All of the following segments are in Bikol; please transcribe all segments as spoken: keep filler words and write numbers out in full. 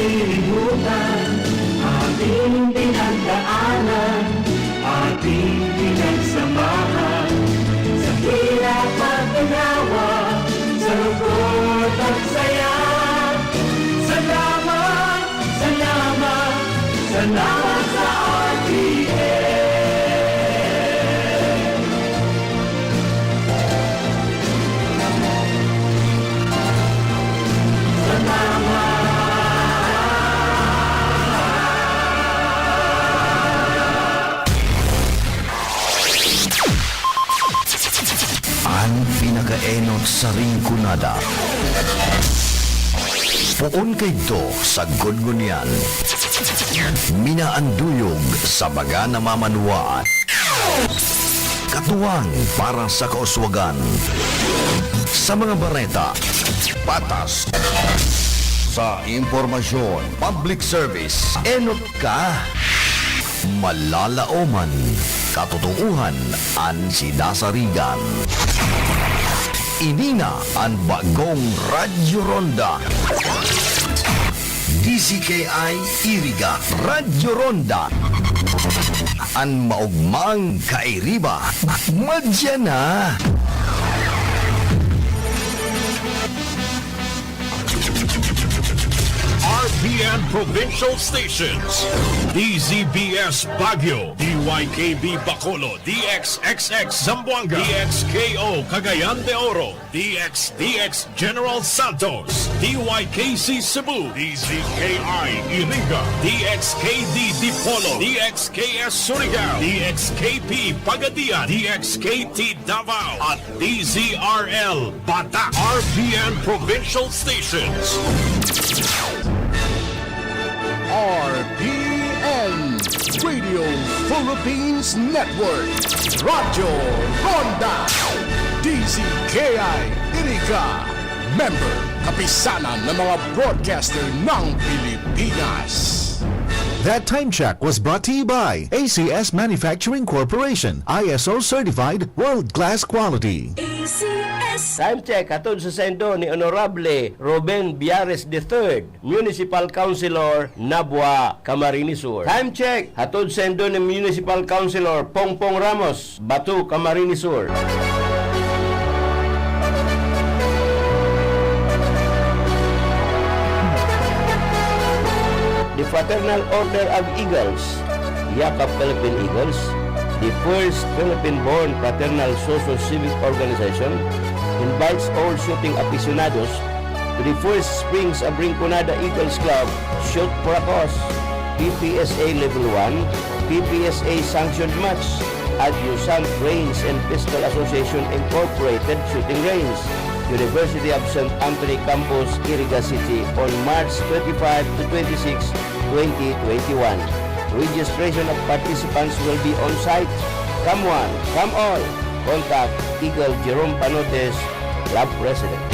Kalimutan, ating pinagdaanan, ating pinagsamahan, sa hirap at ginawa, sa lungkot at saya. Salamat, salamat, salamat sa R T N. An pinakaenot sa Rinconada. Poon kaidto sagkod ngunyan. Minaanduyog sa mga namamanwaan. Katuwang para sa kauswagan. Sa mga bareta, patas. Sa impormasyon, public service, enot ka. Malalaoman, katotoohan an sinasarigan. Ini na an bagong Radyo Ronda. D Z K I Iriga, Radyo Ronda. An maogmang kairiba, madya na. R P N Provincial Stations, D Z B S Baguio, D Y K B Bacolod, D X X X Zamboanga, D X K O Cagayan de Oro, D X D X General Santos, D Y K C Cebu, D Z K I Iriga, D X K D Dipolog, D X K S Surigao, D X K P Pagadian, D X K T Davao, at D Z R L Bata. R P N Provincial Stations. R P N Radio Philippines Network, Radyo Ronda, D Z K I Iriga, member, Kapisanan ng mga Broadcaster ng Pilipinas. That time check was brought to you by A C S Manufacturing Corporation, I S O certified, world-class quality. A C S. Time check, hatod sa saindo ni Honorable Ruben Biares the third, Municipal Councilor, Nabua, Camarines Sur. Time check, hatod saindo ni Municipal Councilor Pongpong Ramos, Bato, Camarines Sur. The Fraternal Order of Eagles, Yakap Philippine Eagles, the first Philippine-born fraternal social civic organization, invites all shooting aficionados to the first Springs of Rinconada Eagles Club Shoot for a Cause, P P S A Level one, P P S A sanctioned match at Yusan Range and Pistol Association Incorporated shooting range, University of Saint Anthony Campus, Iriga City, on March twenty-five to twenty-six, twenty twenty-one. Registration of participants will be on site. Come one, come all. Contact Eagle Jerome Panotes, Club President.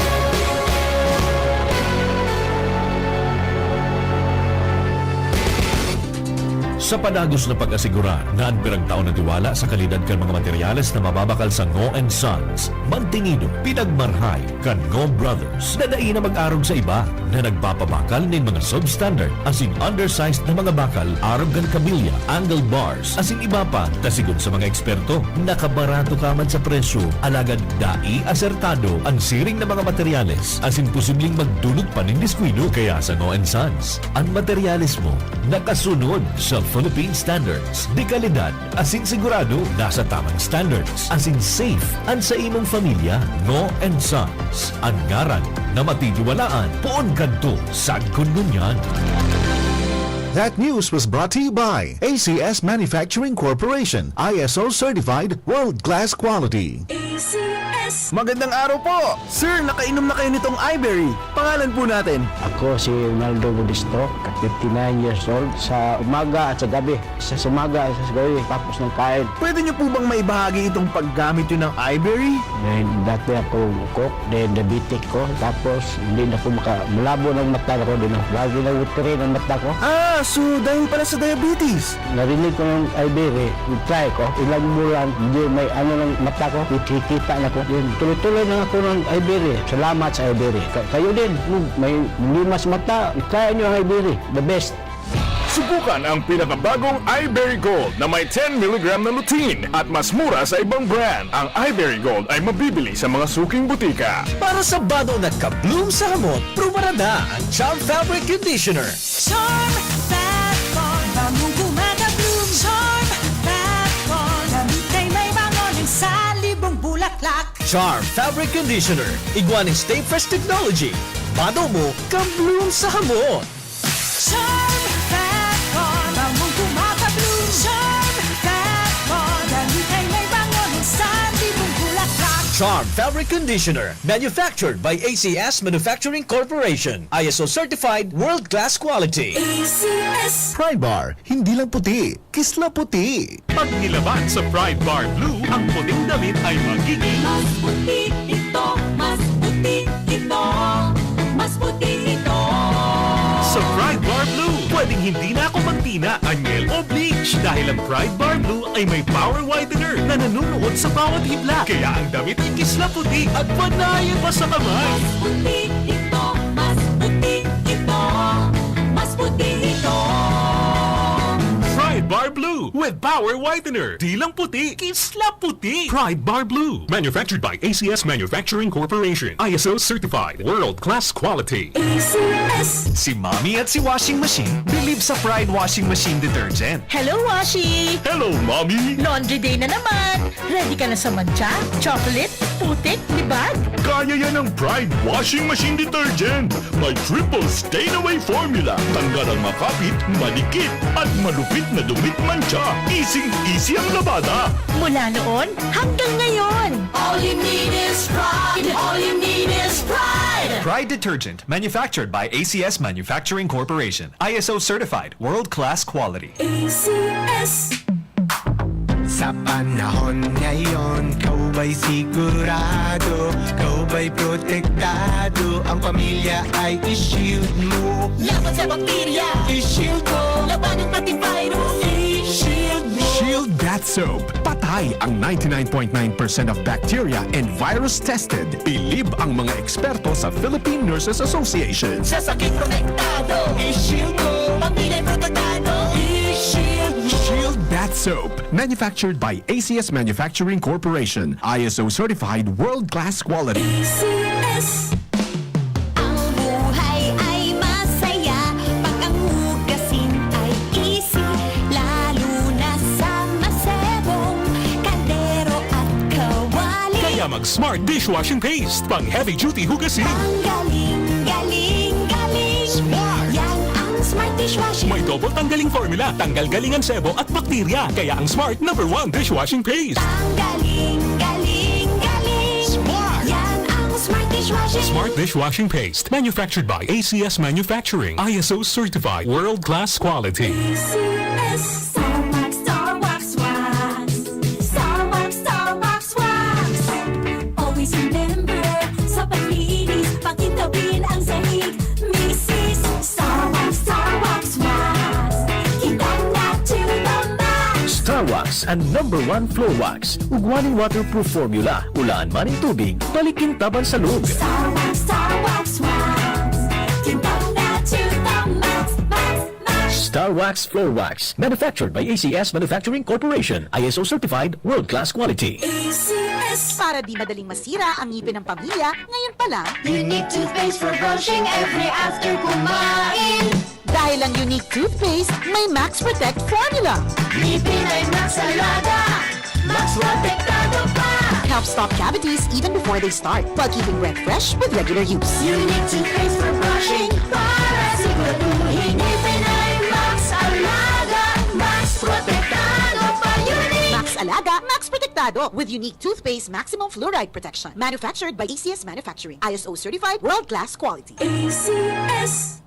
Sa padagos na pag-asigurar na an pirang taon na tiwala sa kalidad kan mga materyales na mababakal sa Ngo and Sons, mantengido, pinagmarhay kan Ngo Brothers na dai na mag-arog sa iba na nagpapabakal nin mga substandard asin undersized na mga bakal arog kan kabilya, angle bars, asin iba pa, ta sigon sa mga eksperto, nakabarato ka man sa presyo, alagad dai asertado an siring na mga materyales asin posibleng magdulot pa nin diskuido. Kaya sa Ngo and Sons, an materyales mo nakasunod sa Philippine Standards de kalidad asin sigurado nasa tamang standards asin safe an sa imong pamilya. Ngo and Sons, an ngaran na matitiwalaan poon kadto sagkod ngunyan. That news was brought to you by A C S Manufacturing Corporation, I S O certified, world-class quality. A C S. Magandang araw po! Sir, nakainom na kayo nitong Iberry? Pangalan po natin. Ako si Ronaldo Modesto, fifty-nine years old. Sa umaga at sa gabi, sa umaga at sa gabi, tapos ng kain. Pwede niyo po bang maibahagi itong paggamit niyo ng Iberry? Dahil dati ako cook, then diabetic ko, tapos hindi na po maka-, malabo ng mata ko, din ang lagi na watery ng mata ko. Ah, so dahil pala sa diabetes? Narinig ko ng Iberry, try ko, ilang bulan, hindi may ano ng mata ko, kikita na ko. Tuloy-tuloy na ako ng Iberry. Salamat sa Iberry. Ka- kayo din, kung may problema sa mata, try nyo ang Iberry. The best. Subukan ang pinakabagong Iberry Gold na may ten milligram na lutein at mas mura sa ibang brand. Ang Iberry Gold ay mabibili sa mga suking butika. Para sa bado na ka-bloom sa hamot, prubarada ang Charm Fabric Conditioner. Charm Fat Con, bangong gumagabloom. Charm Fat Con, damit ay may bango ng sanlibong bulaklak. Charm Fabric Conditioner, igwa nin Stay Fresh Technology. Bado mo, ka-bloom sa hamot. Charm Fat Con, bangong gumagabloom. Charm Fat Con, damit ay may bango ng sanlibong bulaklak. Charm Fabric Conditioner, manufactured by A C S Manufacturing Corporation. I S O certified, world-class quality. A C S. Pride Bar, hindi lang puti, kisla puti. Pag nilaban sa Pride Bar Blue, ang puting damit ay magiging Mas puti ito, mas puti ito, mas puti ito. Sa Pride Bar Blue, pwedeng hindi na ako magtina, anyel o bleach dahil ang Pride Bar Blue ay may power whitener na nanunuot sa bawat hibla. Kaya ang damit ay kisla puti at panayan pa sa kamay. Mas puti ito, mas puti ito, mas puti ito. Pride Bar Blue with power whitener. Di lang puti, kisla puti. Pride Bar Blue. Manufactured by A C S Manufacturing Corporation. I S O certified. World class quality. A C S. Si Mommy at si Washing Machine bilib sa Pride Washing Machine Detergent. Hello, Washi! Hello, Mommy! Laundry day na naman! Ready ka na sa mantsa, chocolate, putik, libag? Kaya yan ng Pride Washing Machine Detergent. May triple stain away formula. Tanggal ang makapit, malikit, at malupit na dumit mantsa. Easy-easy ang labada. Mula noon hanggang ngayon! All you need is pride. All you need is pride. Pride Detergent, manufactured by A C S Manufacturing Corporation. I S O certified, world-class quality. A C S. Sa panahon ngayon, ikaw ba'y sigurado? Ikaw ba'y protektado? Ang pamilya ay i-shield mo. Laban sa bakterya, i-shield mo. Laban ng antivirus, i-shield mo. Shield Bath Soap. Patay ang ninety-nine point nine percent of bacteria and virus tested. Bilib ang mga eksperto sa Philippine Nurses Association. Sa sakit protektado, i-shield mo. Pamilya protektado, i-shield mo. Shield Bath Soap. Manufactured by A C S Manufacturing Corporation. I S O certified, world-class quality. A C S. Ang buhay ay masaya pag ang hugasin ay easy, lalo na sa masebong kaldero at kawali. Kaya mag Smart Dishwashing Paste. Pang heavy duty hugasin. Ang galing, galing, galing. Smart. Yan ang Smart Dishwashing. May double tanggaling formula. Tanggal galing ang sebo at bakterya. Kaya ang Smart number one dishwashing paste. Ang galing, galing, galing. Smart. Yan ang Smart Dishwashing. Smart Dishwashing Paste. Manufactured by A C S Manufacturing. I S O certified. World class quality. A C S. Star Wax, Star Wax Wax. Star Wax, Star Wax Wax. Always remember, sa paglinis, pakintabin ang sahig. Misis, Star Wax, Star Wax Wax. Kintab na to the max. Star Wax, ang number one floor wax. Ugwa nin waterproof formula. Ulaan man nin tubig, balikin taban sa lug. Star Wax, Star Wax Wax. Kintab na to the max, max, max. Star Wax Floor Wax. Manufactured by A C S Manufacturing Corporation. I S O certified, world-class quality. A C S. Para di madaling masira ang ngipin ng pamilya, ngayon pa lang. Unique toothpaste for brushing every after kumain. Dahil ang Unique toothpaste may Max Protect formula. Ngipin ay Max Alaga, Max Protektado pa. Helps stop cavities even before they start, while keeping breath fresh with regular use. Unique toothpaste for brushing, para siguraduhin ngipin ay Max Alaga, Max Protektado pa. Unique. Max Alaga, Max Protektado with Unique toothpaste maximum fluoride protection. Manufactured by A C S Manufacturing. I S O certified, world-class quality. A C S.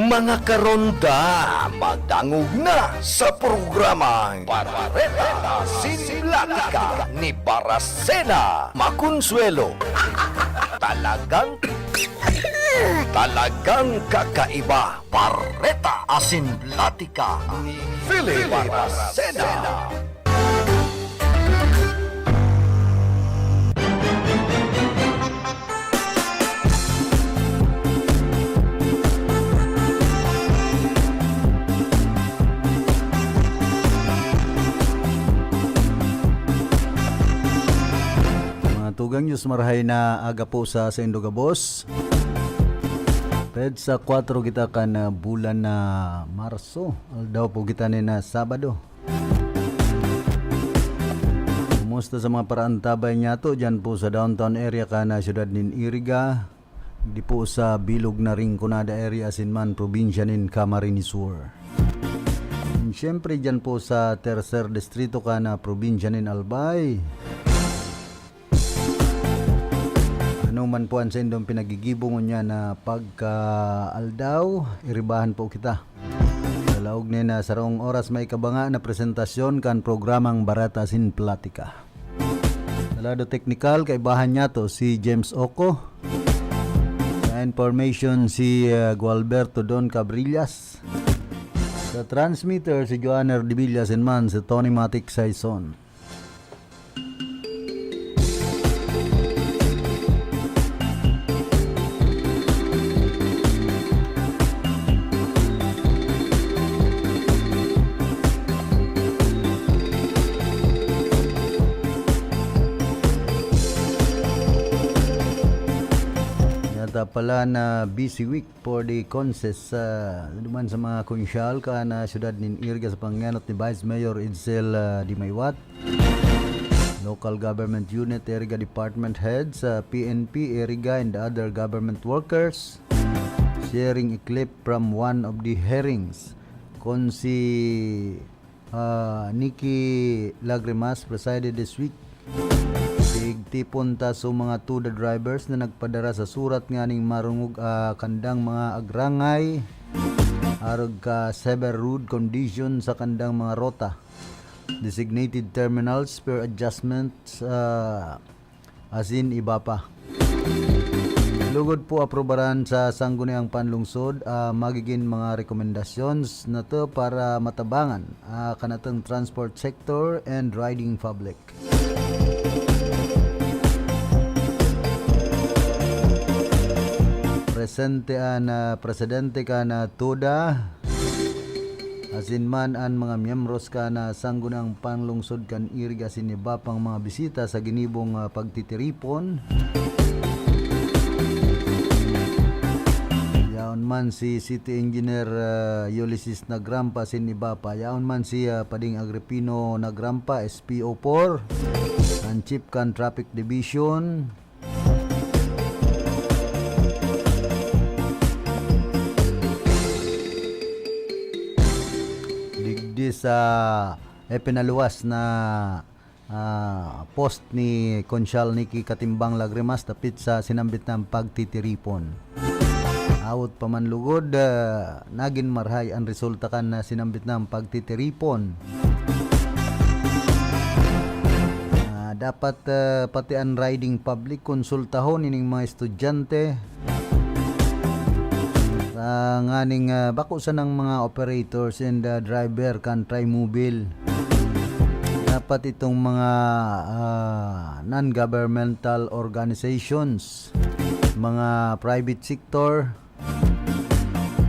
Mga karonda, madangog na sa programang Bareta sin Platika ni Barasena Maconsuelo. Talagang, talagang kakaiba. Bareta asin Platika ni Philip Barasena. Mga tugang, Diyos marahay na aga po sa saindo gabos. Petsa kwatro kita kan, ah, bulan na Marso. Aldaw po kita ni na Sabado. Kumusta sa mga paraantabay niyato dyan po sa downtown area kan, ah, siyudad nin Iriga? Di po sa bilog na Rinconada area asin man probinsya nin Camarines Sur. And syempre, dyan po sa tercer distrito kan, ah, probinsya nin Albay. Ano man po an saindong pinagigibo ngunyan na pagkaaldaw, iribahan po kita. Sa laog nin, ah, sarong oras may kabanga na presentasyon kan programang Bareta sin Platika. Sa lado teknikal, kaibahan niyato si James Oco. Sa information, si, ah, Gualberto Don Cabrillas. Sa transmitter, si Joanner Dibillas and man, si Tony Matic Saison. Yata pala na busy week for the conses, ah, duman sa mga konsyal kan, ah, siyudad nin Iriga sa pangyanot ni Vice Mayor Edsel, ah, Dimayuat. Local government unit, Iriga department heads, ah, P N P, Iriga, and other government workers. Sharing a clip from one of the hearings. Kon si ah, Nikki Lagrimas presided this week. Tigtipon ta so mga TUDA drivers na nagpadara sa surat nganing marungog, ah, kandang mga agrangay arog ka severe road condition sa kandang mga rota, designated terminals, fare adjustments, ah, asin iba pa. Lugod po aprobaran sa Sangguniang Panlungsod, ah, magigin mga rekomendasyon na to para matabangan, ah, kanatong transport sector and riding public. Presente an, ah, presidente kan, ah, TUDA. Asin man an mga miyembros kan, ah, Sangguniang Panlungsod kan Iriga asin iba pang mga bisita sa ginibong, ah, pagtitiripon. Yaon man si City Engineer, ah, Ulysses Nagrampa asin iba pa. Yaon man si, ah, Pading Agripino Nagrampa, S P O four, an Chief kan Traffic Division. Digdi sa ipinaluwas na, ah, post ni Konsyal Nicky Katimbang Lagrimas dapit sa sinambit na pagtitiripon. Awot pa man lugod, ah, nagin marahay an resulta kan, ah, sinambit na pagtitiripon. Ah, dapat, ah, pati an riding public konsultahon ining mga estudyante. Sa nganing, ah, bako sanang mga operators and, ah, driver kan Trimobile. Dapat itong mga, ah, non-governmental organizations, mga private sector,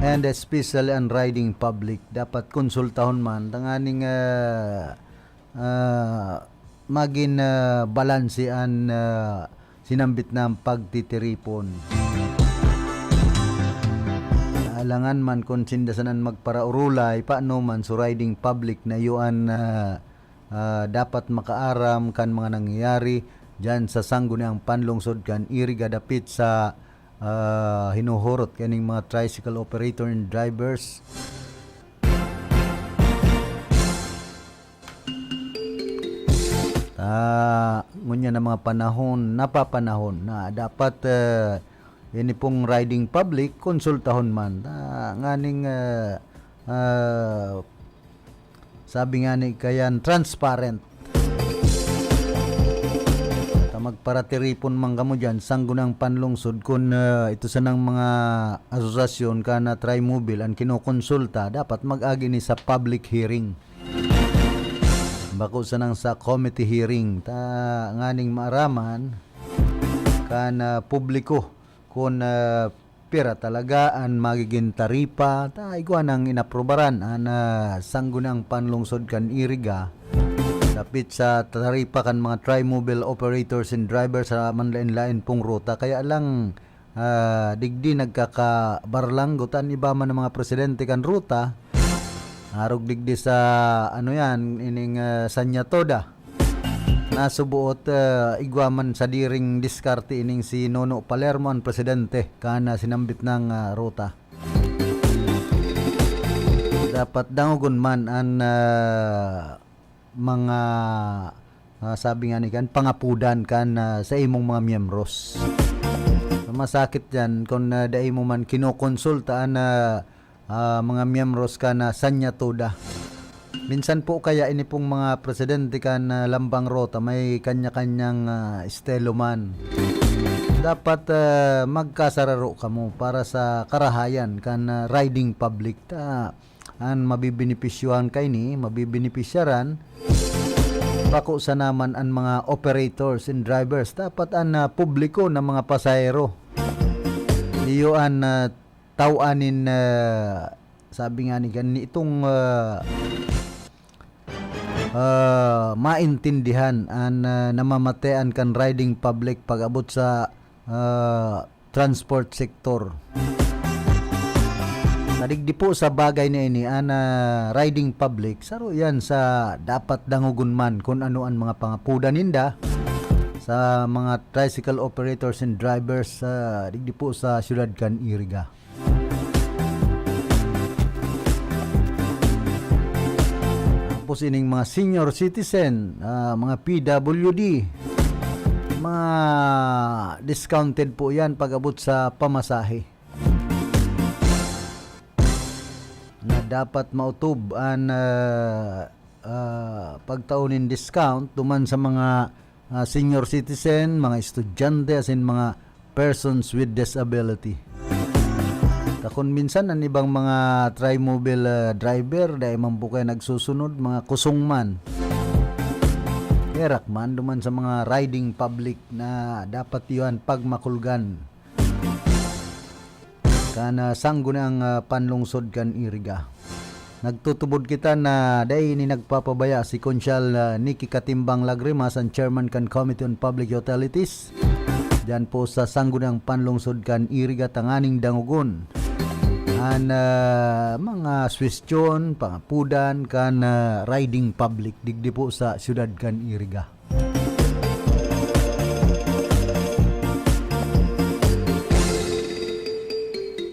and especially ang riding public, dapat konsultahon man tanganing, ah, ah, magin, ah, balanse an, ah, sinambit na pagtitiripon. Alangan man kun sinda sanan magparaorolay, paano man so riding public na iyo an, ah, ah, dapat makaaram kan mga nangyayari diyan sa Sangguniang Panlungsod kan Iriga dapit sa, ah, hinuhurot kaning mga tricycle operator and drivers. Ah, ngunyan na mga panahon, napapanahon na dapat, eh, Ini pong riding public, konsultahon man. Ah, nganing, ah, ah, sabi nga ni kayan, transparent. Ta magparatiripon man kamo dyan, Sangguniang Panlungsod, kun, ah, ito sanang mga asosasyon kan Trimobile an kinokonsulta, dapat mag-agi ni sa public hearing. Bako sanang sa committee hearing, ta nganing maaraman kan, ah, publiko kun, ah, pira talaga an magigin taripa, ta igwa nang inaprobaran an, ah, Sangguniang Panlungsod kan Iriga dapit sa taripa kan mga trimobile operators and drivers sa manlaen-laen pong ruta. Kaya lang, ah, digdi nagkakabarlanggot an iba man ng mga presidente kan ruta, arog digdi sa, ano yan, ining, ah, Sanyatoda. Nasubuot, ah, igwa man sa diring diskarte ining si Nono Palermo, ang presidente, kan, ah, sinambit ng, ah, ruta. Dapat dangogon man an, ah, mga, ah, sabi nga ni kan, pangapudan kan, ah, sa imong mga miyembros. Masakit yan kung, ah, dai mo man kinokonsulta an, ah, ah, mga miyembros kan, ah, Sanyatoda. Minsan po kaya ini pong mga presidente kan, ah, lambang ruta may kanya-kanyang, ah, estilo man. Dapat, ah, magkasararo kamo para sa karahayan kan, ah, riding public. Ta, an mabibenepisyohan kaini, mabibenepisyaran, bako sana man an mga operators and drivers. Dapat an, ah, publiko na mga pasahero. Iyo an, ah, taw-an nin, ah, sabi nga ni gani itong, ah, ah, maintindihan an, ah, namamatean kan riding public pag-abot sa, ah, transport sector. Nadigdi po sa bagay na ini, an, ah, riding public, saro yan sa dapat dangogon man kun ano an mga pangapudan ninda sa mga tricycle operators and drivers, ah, digdi po sa siyudad kan Iriga. Tapos ining mga senior citizen, ah, mga P W D, mga discounted po yan pag-abot sa pamasahe. Na dapat mautob an, ah, ah, pagtao nin discount duman sa mga, ah, senior citizen, mga estudyante, asin mga persons with disability. Ta kun minsan an ibang mga trimobile, ah, driver, dai man po kaya nagsusunod, mga kusong man. Herak man duman sa mga riding public na dapat iyan pagmakulgan kan, ah, Sangguniang, ah, Panlungsod kan Iriga. Nagtutubod kita na dai ini nagpapabaya si Konsyal, ah, Nicky Katimbang Lagrimas, ang chairman kan Committee on Public Utilities, diyan po sa Sangguniang Panlungsod kan Iriga, tanganing dangogon an, ah, mga suwestiyon, pangapudan kan, ah, riding public digdi po sa siyudad kan Iriga.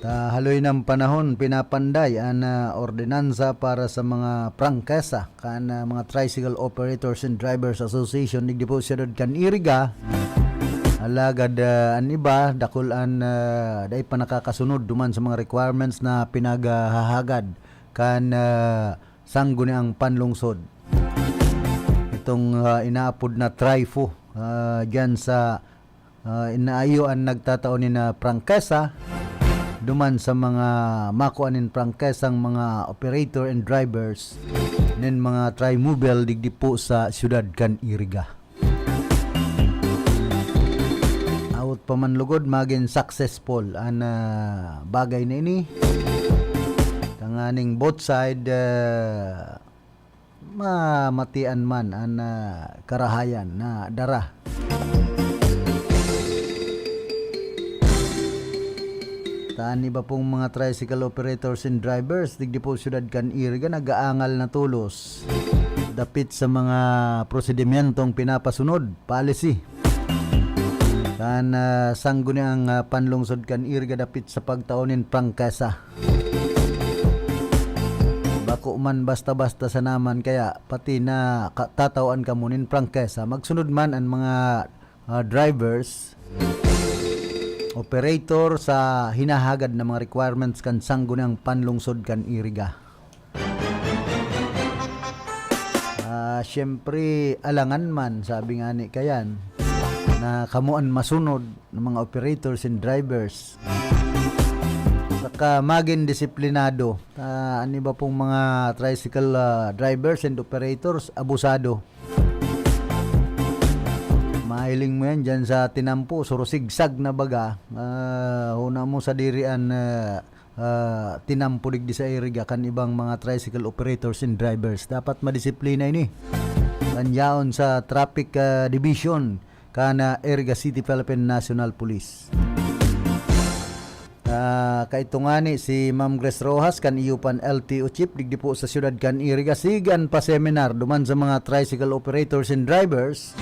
Ta haloy ng panahon, pinapanday an, ah, ordinansa para sa mga prangkesa kan, ah, mga Tricycle Operators and Drivers Association digdi po sa siyudad kan Iriga. Alagad, ah, an iba, dakul an, ah, dai pa nakakasunod duman sa mga requirements na pinaghahagad kan, ah, Sangguniang Panlungsod. Itong, ah, inaapod na TRIFO, ah, diyan sa, ah, inaayo an nagtatao nin, ah, prangkesa duman sa mga makua nin prangkesang mga operator and drivers nin mga trimobile digdi po sa siyudad kan Iriga. Awot pa man lugod, magin successful an, ah, bagay na ini. Tanganing both side, ah, mamatian man an, ah, karahayan na dara. Ta an iba pong mga tricycle operators and drivers digdi po siyudad kan Iriga nag-aangal na tolos dapit sa mga prosedimyentong pinapasunod, policy, kan, ah, Sangguniang, ah, Panlungsod kan Iriga dapit sa pagtao nin prangkesa. Bako man basta-basta sana man kaya pati na ka-, tatawan kamo nin prangkesa, magsunod man an mga, ah, drivers operator sa hinahagad na mga requirements kan Sangguniang Panlungsod kan Iriga. Ah, siyempre, alangan man, sabi nga ni Kayan, na kamo an masunod ng mga operators and drivers. Saka magin disiplinado. Ah, an iba pong mga tricycle, ah, drivers and operators, abusado. Mahiling mo yan dyan sa tinampo, surusigsag na baga. Ah, huna mo sa dirian, ah, ah, tinampo digdi sa Iriga kan ibang mga tricycle operators and drivers. Dapat madisiplina ini. Kan yaon sa Traffic, ah, Division kan, ah, Iriga City Philippine National Police. Ah, kaito ngani si Ma'am Grace Rojas kan iyo pan L T O chief digdi po sa siyudad kan Iriga. Sigan pa seminar duman sa mga tricycle operators and drivers.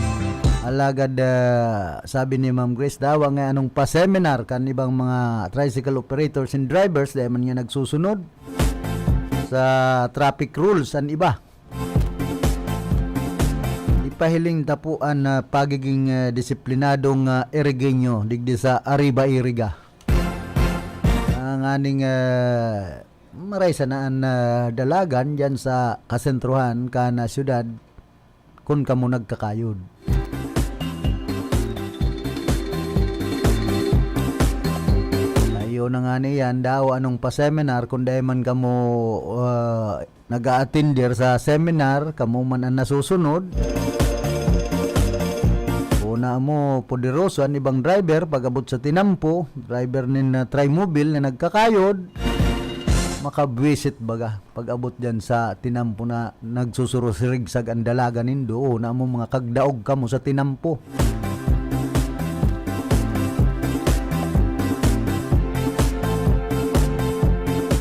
Alagad, ah, sabi ni Ma'am Grace, dawa nga anong pa-seminar kan ibang mga tricycle operators and drivers, dahil man nga nagsusunod sa traffic rules an iba. Ipahiling ta po an, ah, pagiging, ah, disiplinadong, ah, Irigeño digdi sa Arriba Iriga. Ah, nganing, ah, maray sana an, ah, dalagan diyan sa kasentruhan kan, ah, siyudad kun kamo nagkakayod. Ayo na nga niyan, daw anong pa-seminar kun dai man kamo, ah, nag-a-attender sa seminar, kamo man an nasusunod. Una mo, poderoso an ibang driver, pag-abot sa tinampo, driver nin, ah, Trimobile na nagkakayod, makabwisit baga. Pag-abot diyan sa tinampo na nagsusurusirigsag an dalaga nindo, una mo, mga kagdaog kamo sa tinampo.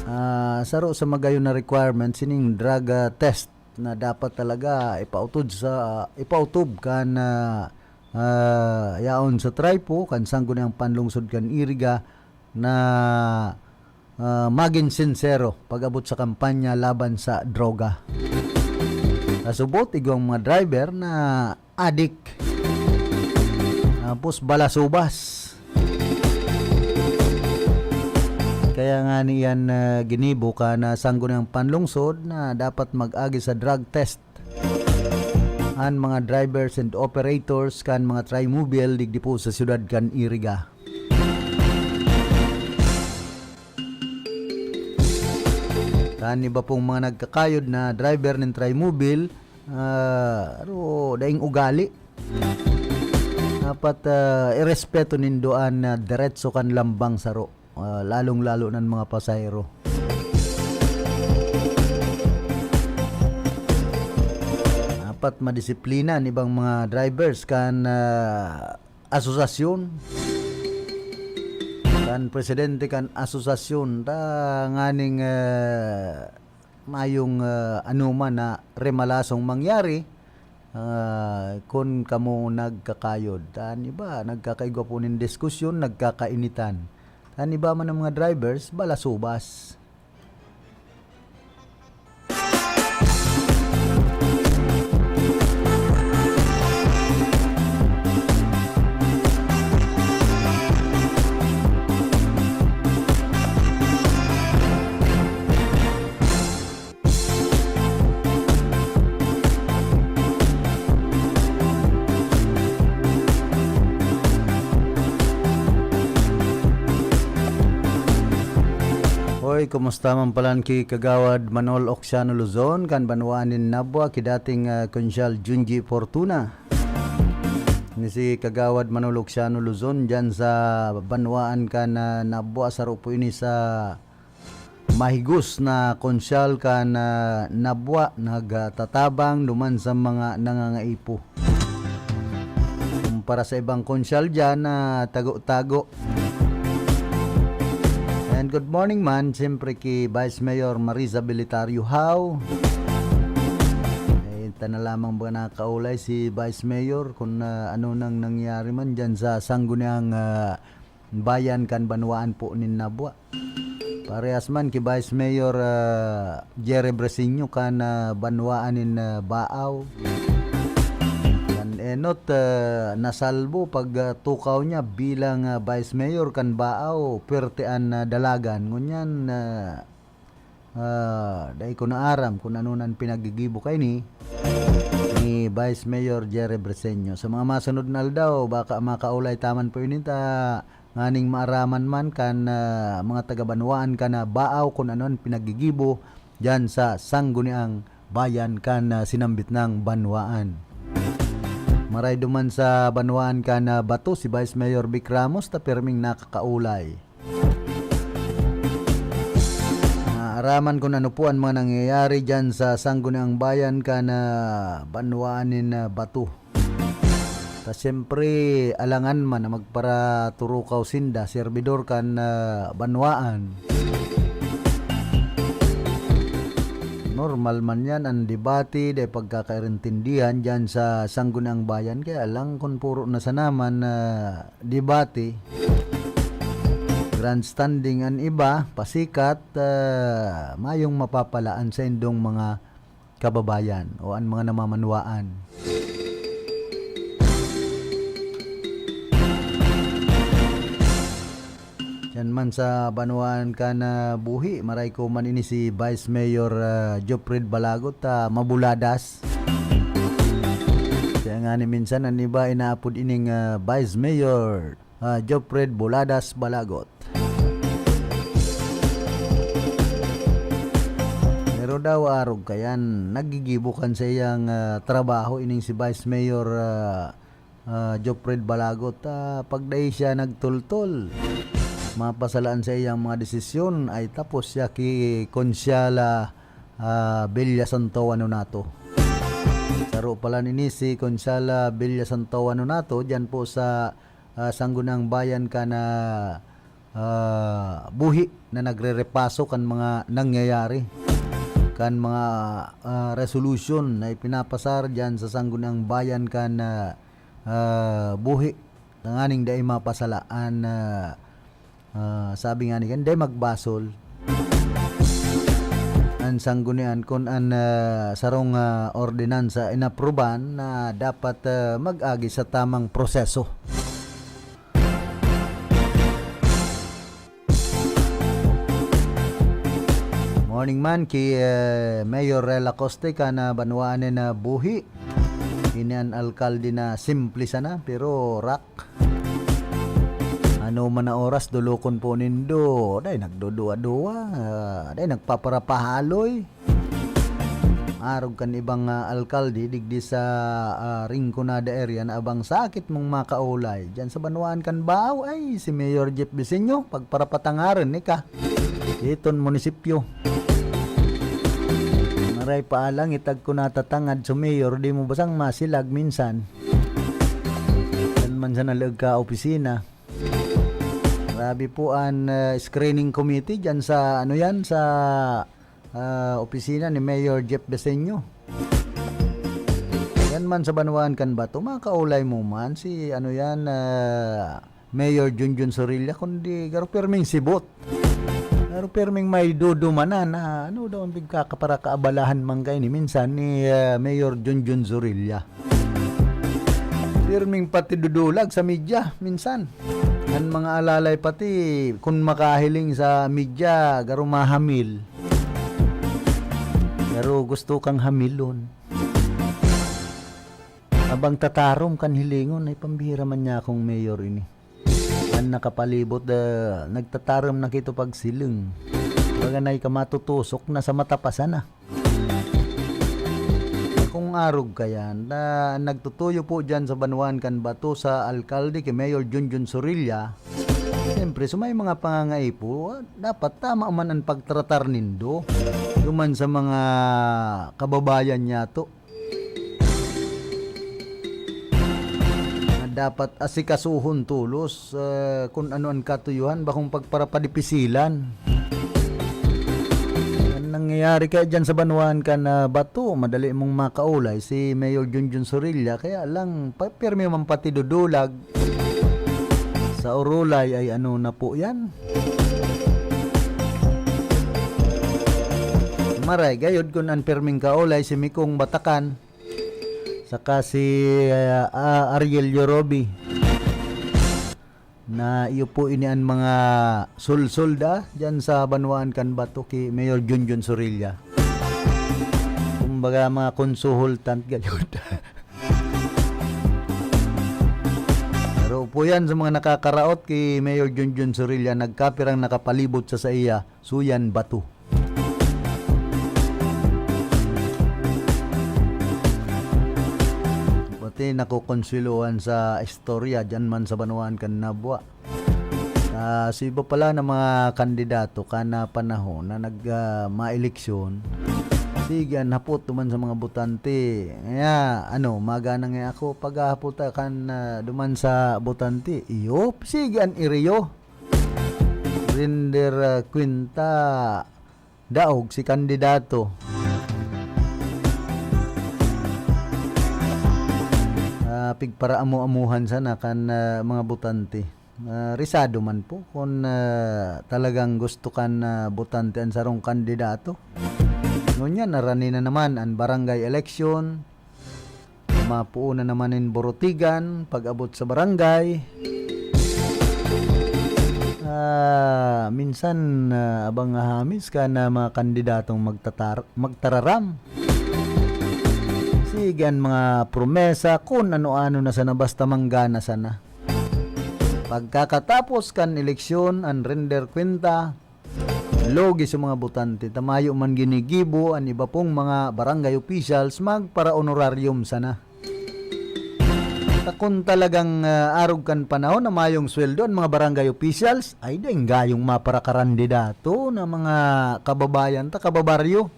Ah, saro sa magayon na requirement, sining drug, ah, test na dapat talaga ipautod sa, ipautob kan, ah, ah, yaon sa tripo, kan Sangguniang Panlungsod kan Iriga na, ah, magin sinsero pag-abot sa kampanya laban sa droga. Sa subot, igwang mga driver na adik. Tapos balasubas. Kaya nga niyan, ah, ginibo kan Sangguniang Panlungsod na dapat mag-agi sa drug test an mga drivers and operators kan mga trimobile digdi po sa siyudad kan Iriga. Kan iba pong mga nagkakayod na driver nin trimobile, ah, aro, daing ugali. Dapat, ah, irespeto nindo an, ah, diretso kan lambang saro, ah, lalong-lalo nan mga pasahero. Dapat madisiplina an ibang mga drivers kan, ah, asosasyon, kan presidente kan asosasyon, ta nganing, ah, mayong, ah, anoman na remalasong mangyari, ah, kun kamo nagkakayod. Ta an iba, nagkakaigwa po nin diskusyon, nagkakainitan. Ta an iba man ang mga drivers, balasubas. Hoy, kumusta man palan ki Kagawad Manol Oxiano Luzon, kan banwaan nin Nabua, ki dating, ah, Konsyal Junji Fortuna? Ni si Kagawad Manol Oxiano Luzon, dyan sa banwaan kan, ah, Nabua, saro po ini sa mahigos na konsyal kan, ah, Nabua, nagtatabang duman sa mga nangangaipo. Kumpara sa ibang konsyal dyan na tago-tago. And good morning man, siyempre ki Vice Mayor Marisa Belitario Hao. Eh, ta na lamang ba nakakaulay si Vice Mayor kung, ah, ano nang nangyari man dyan sa Sangguniang, ah, bayan kan banwaan po nin Nabua. Parehas man ki Vice Mayor, ah, Jerry Breseño kan, ah, banwaan nin, ah, Baaw, kan Enot, ah, nasalbo pag, ah, tukaw niya bilang, ah, Vice Mayor kan Baao, puwerte an, ah, dalagan. Ngunyan, ah, ah, dai ko naaram kun ano an pinaggigibo kaini ni Vice Mayor Jerry Briseño. Sa mga masunod na aldaw, baka makaulay ta man po ini ta nganing maaraman man kan, ah, mga taga-banwaan kan, ah, Baao kun ano an pinaggigibo diyan sa Sangguniang Bayan kan, ah, sinambit nang banwaan. Maray duman sa banwaan kan, ah, Bato si Vice Mayor Vic Ramos ta pirming nakakaulay. Naaraman kun ano po an mga nangyayari diyan sa Sangguniang Bayan kan, ah, banwaan nin, ah, Bato. Ta siyempre, alangan man na magparaturukaw sinda, serbidor kan, ah, banwaan. Normal man yan, ang debate, dai pagkakaintindihan dyan sa Sangguniang Bayan. Kaya lang kung puro na sana man, ah, debate, grandstanding an iba, pasikat, ah, mayong mapapala an saindong mga kababayan o an mga namamanwaan. Diyan man sa banwaan kan, ah, Buhi, maray ko man ini si Vice Mayor, ah, Jopred Balagot, ah, mabuladas. Kaya nga ni minsan, an iba inaapod ining, ah, Vice Mayor, ah, Jopred Buladas Balagot. Pero daw arog kayan, naggigibo kan sa iyang, ah, trabaho ining si Vice Mayor, ah, ah, Jopred Balagot. Ah, pag dai siya nagtultol, mapasalaan sa iyang mga desisyon, ay tapos siya ki Konsyala, ah, Villa Santo Ano nato. Saro pala nini si Konsyala Villa Santo Ano nato, diyan po sa, ah, Sangguniang Bayan kan, ah, ah, Buhi na nagrerepaso kan mga nangyayari, kan mga, ah, resolution na ipinapasar diyan sa Sangguniang Bayan kan, ah, ah, Buhi, tanganing dai mapasala an, ah, ah, sabi nga ni kan, dai magbasol an sanggunian kun an, ah, sarong, ah, ordinansa inapruban na dapat, ah, mag-agi sa tamang proseso. Morning man ki, eh, Mayor Rel Acoste kan, ah, banwaan nin, ah, Buhi. Ini an alkalde na simple sana, pero rak. Ano man na oras, dolokon po nindo. Dai nagduduwa-duwa, ah, dai nagpaparapahaloy. Arog kan ibang, ah, alkalde digdi sa, ah, Rinconada area na abang sakit mong makaulay. Diyan sa banwaan kan Baao, ay, si Mayor Jeff Bisinyo, pagparapatangaran ni ka. Iton munisipyo. Maray pa alang, itag ko natatangad sa mayor, di mo basang masilag minsan. Yan man sa nalaag ka opisina. Grabe po an, ah, screening committee dyan sa, ano yan, sa, ah, opisina ni Mayor Jeff Beseño. Yan man sa banwaan kan Bato, makaulay mo man si, ano yan, ah, Mayor Junjun Sorilla, kundi garo pirming sibot. Garo pirming may dudumanan na, ano daw ang pigkakaparakaabalahan man kaini minsan ni, ah, Mayor Junjun Sorilla. Pirming pati dudulag sa media minsan. An mga alalay pati kun makahiling sa media, garo mahamil. Garo gusto kang hamilon. Abang tatarom kan hilingon, ay pambihira man niya akong mayor ini. An nakapalibot, ah, nagtataram na kito pagsiling. Baga na ika matutusok na sa mata pa sana. Kung arog kayan, na nagtutuyo po dyan sa banwaan kan Bato sa alkalde ki Mayor Junjun Sorilla, siyempre, sa may mga pangangaipo, dapat tama man ang pagtratar nindo. Duman sa mga kababayan niya to. Na dapat asikasuhon tolos, eh, kun ano an katuyuhan, bakong pagparapadipisilan. An nangyayari kaya dyan sa banwaan kan, ah, Bato, madali mong makaulay si Mayor Junjun Sorilla, kaya lang, pa-, pirmi man pati dudulag. Sa Orolay ay ano na po yan? Maray, gayod kun an pirming kaulay si Mikong Batakan. Saka si, ah, ah, Ariel Yorobi, na iyo po ini an mga sulsol da diyan sa banwaan kan Bato ki Mayor Junjun Sorilla. Kumbaga, mga konsuholtant gayod. Pero po yan sa mga nakakaraot ki Mayor Junjun Sorilla, nagkapirang nakapalibot sa saiya, Suyan Bato. Pati nakokonsuelohan sa istorya diyan man sa banwaan kan Nabua. Ah, sa iba pala na mga kandidato kan, ah, panahon na nag, ah, maeleksyon, sige an hapot duman sa mga botante. Kaya, ano, magana nga ako, paghahapot kan, ah, duman sa botante. Iyo, sige an iriyo. Rinder, ah, Quinta, daog si kandidato. Ah, pigparaamo-amuhan sana kan, ah, mga botante. Ah, risado man po kun, ah, talagang gusto kan, ah, botante an sarong kandidato. Ngunyan, narani na naman an barangay election. Mapuon na naman nin burutigan pag-abot sa barangay. Ah, minsan, ah, abang hamis kan mga kandidatong magtatar-, magtararam. Sige, an mga promesa, kun ano-ano na sana, basta manggana sana. Pagkakatapos kan eleksyon, an render kwenta, lugi sa mga botante, ta mayo man ginigibo an iba pong mga barangay officials, magpara-honorarium sana. Ta kun talagang, ah, arog kan panahon na mayong sweldo an mga barangay officials, ay daing gayong maparakarandidato na mga kababayan ta, kababaryo.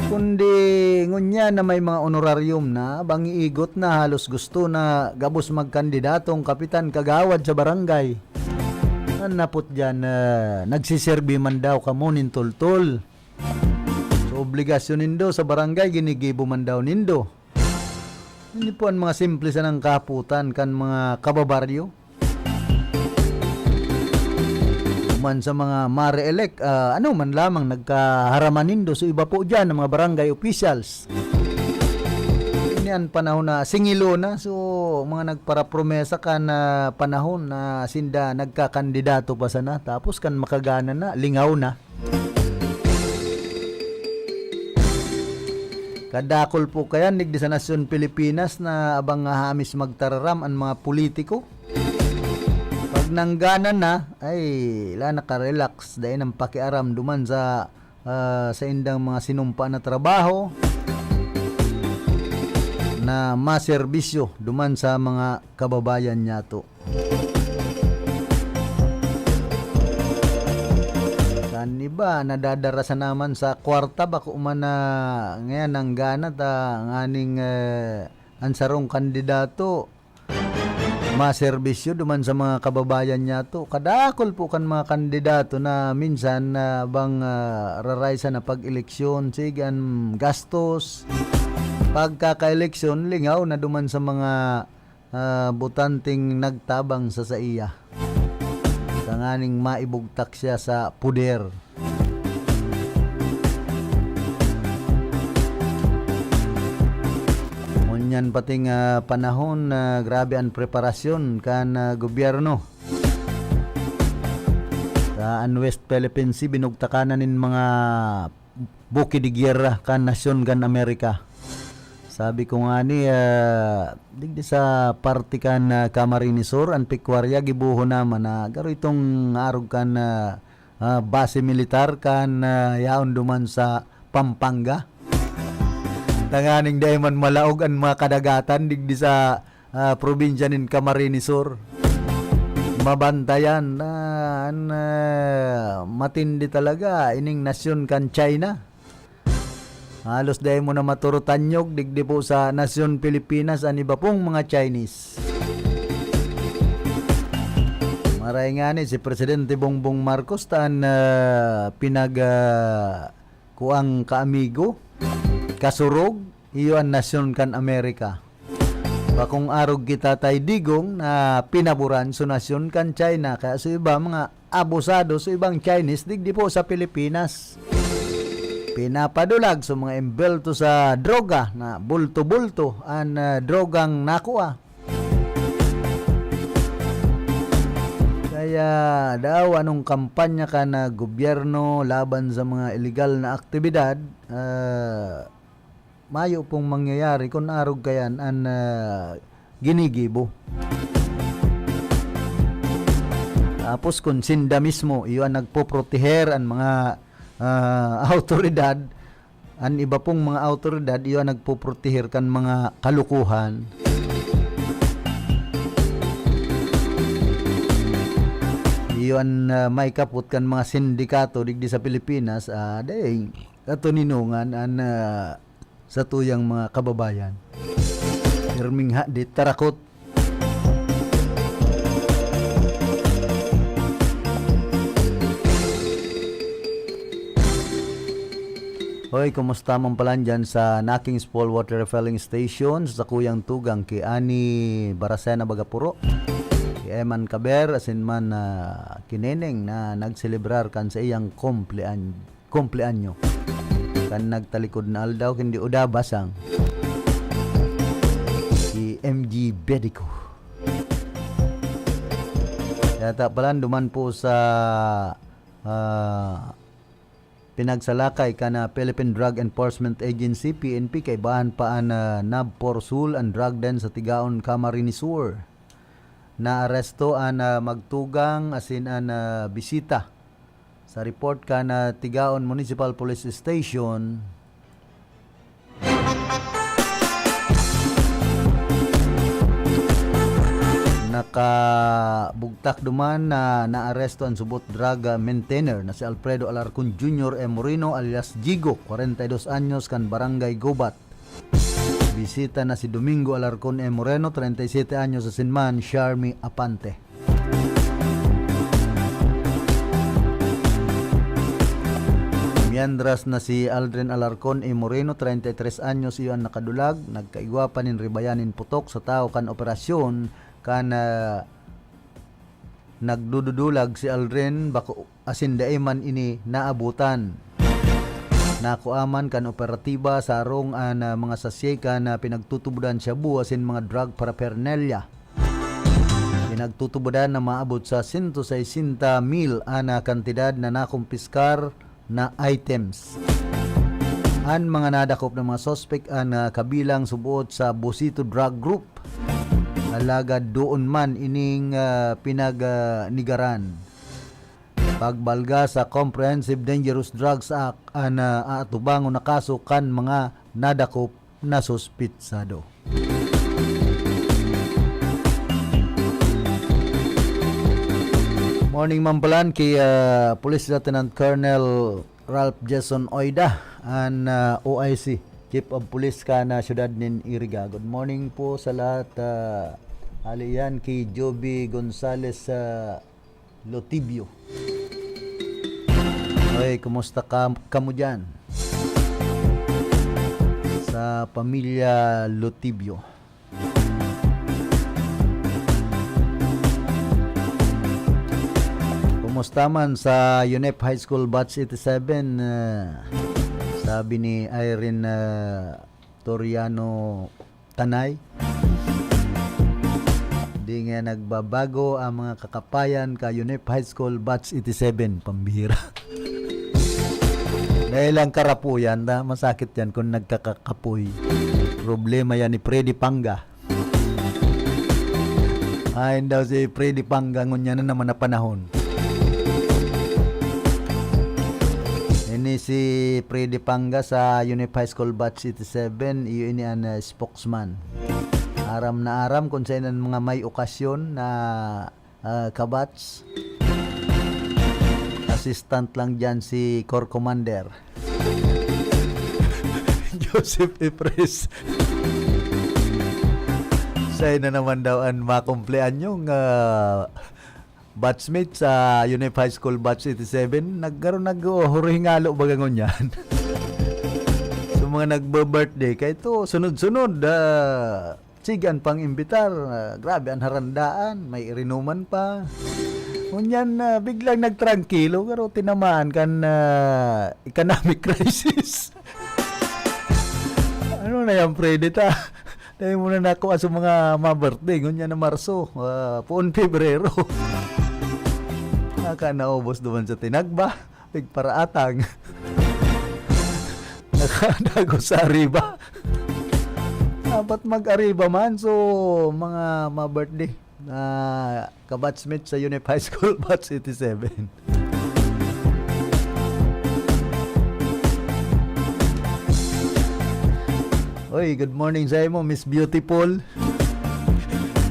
Kundi ngunyan na may mga honorarium na, bangiigot na, halos gusto na gabos magkandidatong kapitan kagawad sa barangay. An napot diyan, ah, nagsiserbi man daw kamo nin toltol. So, obligasyon nindo sa barangay, ginigibo man daw nindo. Ini po an mga simple sanang kahapotan kan mga kababaryo. Man sa mga mare-elect, ah, ano man lamang nagkaharaman nindo. So, iba po diyan, ang mga barangay officials. Ini an panahon na singilo na. So, mga nagparapromesa kan, ah, panahon na sinda nagkakandidato pa sana. Tapos kan makagana na, lingaw na. Kadakol po kayan digdi sa nasyon Pilipinas na abang nga hamis magtararam an mga politiko. Pag nanggana na, ay, la, nakarelax, dai nang pakiaram duman sa, ah, saindang mga sinumpa na trabaho na maserbisyo duman sa mga kababayan niyato. Kan iba, nadadara sana man sa kwarta, bako man na ngayan nanggana ta nganing, eh, an sarong kandidato maserbisyo duman sa mga kababayan niyato. Kadakol po kan mga kandidato na minsan na bang, ah, raray sana pag-eleksyon, sige an gastos, pagkaka-eleksyon, lingaw na duman sa mga ah, botanteng nagtabang sa saiya, tanganing maibugtak siya sa poder. Ngunyan pating, ah, panahon, ah, grabe an preparasyon kan, ah, gobyerno. Sa an West Philippine Sea, binugtakan na nin mga buki de gyera kan nasyon kan Amerika. Sabi ko ngani, ah, digdi sa parte kan, ah, Camarines Sur, an Pecuaria, gibohon na man na garo itong arog kan, ah, ah, base militar kan, ah, yaon duman sa Pampanga. Tanganing dai man malaog an mga kadagatan digdi sa ah, probinsya nin Camarines Sur. Mabantayan na an, ah, matindi talaga ining nasyon kan China. Halos dai mo na maturutanyog digdi po sa nasyon Pilipinas an iba pong mga Chinese. Maray ngani si Presidente Bongbong Marcos ta an, ah, pinag, ah, kuang kaamigo, kasurog, iyo an nasyon kan Amerika. Bakong arog ki Tatay Digong na pinaboran so nasyon kan China, kaya so iba mga abusado, so ibang Chinese, digdi po sa Pilipinas. pinapadulag sa mga embelto sa droga na bulto-bulto an, ah, drogang nakua. Kaya daw anong kampanya kan, ah, gobyerno laban sa mga iligal na aktibidad, ah, mayo pong mangyayari kun arog kayan an, ah, ginigibo. Tapos kun sinda mismo, iyo an nagpoproteher an mga, ah, awtoridad, an iba pong mga awtoridad, iyo an nagpoproteher kan mga kalukuhan. Iyo an, ah, may kapot kan mga sindikato digdi sa Pilipinas, ah, dai katoninongan an, ah, satuyang mga kababayan. Pirming hadi, tarakot. Hoy, kumusta man pala dyan sa Nakings Fall Water Refilling Station, sa sakuyang tugang ki Ani Baracena Bagapuro, ki Eman Kaber, asin man, ah, ki Neneng na nagselebrar kan sa iyang kumplean-, kumpleanyo. Kan nagtalikod na aldaw, kundi uda basang. Si M G Bedico. Yata pala, duman po sa, ah, pinagsalakay kan, ah, Philippine Drug Enforcement Agency, P N P, kaibahan pa an, ah, Nabporsul, an drug den sa Tigaon, Camarines Sur. Naaresto an, ah, magtugang asin an, ah, bisita. Sa report kan, ah, Tigaon Municipal Police Station, nakabugtak duman na naaresto an subot drug, ah, maintainer na si Alfredo Alarcon Junior E. Moreno alias Jigo, kwarenta y dos anyos, kan Barangay Gubat. Bisita na si Domingo Alarcon E. Moreno, treinta y siete anyos, asin man Sharmi Apante. Mientras na si Aldrin Alarcon E. Moreno, treinta y tres anyos, iyo an nakadulag, nagkaigwa pa nin ribayan nin putok sa tawo kan operasyon kan, ah, nagdududulag si Aldrin, bako asin dai man ini naabutan. Nakua man kan operatiba sa harong an, ah, mga sachet kan, ah, pinagtutubodan shabu asin mga drug paraphernalia. Pinagtutubodan na maabot sa sento sesenta mil an, ah, kantidad na nakumpiskar na items. An mga nadakop na mga suspek an, ah, kabilang suboot sa Bosito Drug Group. Alagad doon man ining, ah, pinag, ah, nigaran. Pagbalga sa Comprehensive Dangerous Drugs Act an, ah, aatubangon na kaso kan mga nadakop na suspitsado. Morning, Ma'am Palan, kay, ah, Police Lieutenant Colonel Ralph Jason Oida, an, ah, O I C, Chief of Police kan, ah, siyudad nin Iriga. Good morning po sa lahat. Ah, hali yan kay Joby Gonzales, ah, Lotibio. Oy, kumusta ka, kamo dyan? Sa pamilya Lotibio. Kumusta man sa UNEP High School Batch eighty-seven? Ah, sabi ni Irene, ah, Toriano Tanay. Di nga nagbabago ang mga kakapayan ka UNEP High School Batch eighty-seven. Pambihira. Dahil ang karapuyan, ta, masakit yan kung nagkakakapoy. Problema yan ni Freddy Panga. Ayon daw si Freddy Panga, ngunyan na naman na panahon. Ini si Freddy Panga sa UNEP High School Batch eighty-seven, iyo ini an, ah, spokesman. Aram na aram kung saan ang mga may okasyon na, ah, kabats. Assistant lang dyan si Corps Commander Joseph Ipres. Siya na naman daw ang makumpleanyong, ah, batchmate sa UNEP High School Batch eighty-seven. Nagkaroon, nag-, oh, huruhingalo baga ngunyan. Sa mga nagbe-birthday, kaya ito, sunod-sunod, ah, sige, an pang-imbitar, ah, grabe, an harandaan, may irinuman pa. Ngunyan, ah, biglang nagtrangkilo, pero tinamaan kan, ah, economic crisis. Ano na yan, Freddy, ta? Dahil mo na nakuha sa mga ma-birthday, ngunyan na Marso, ah, puon Pebrero. Naka naubos naman sa tinagba, pigparaatang. Nakadago sa Arriba. Dapat mag-Arriba man, so mga ma-birthday. Ah, kabatchmate sa Unip High School, batch eighty-seven. Oy, good morning sa imo, Miss Beautiful.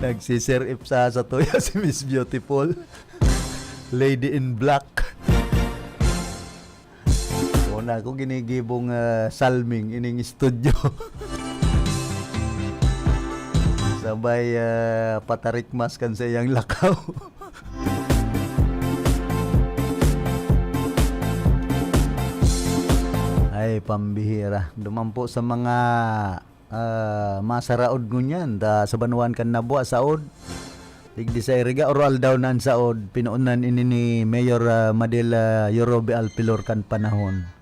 Nagsisir-ip sa, sa tuya si Miss Beautiful. Lady in Black. Una ko ginigibong, ah, salming ining studio. Sabay, ah, patarikmas kan sa iyang lakaw. Ay, pambihira. Duman po sa mga ah, masaraod ngunyan, ta sa banwaan kan Nabua, saod. Digdi sa Iriga, Oro-Aldaw na an saod. Pinoonan ini ni Mayor, ah, Madel, ah, Yorobe Alpilor kan panahon.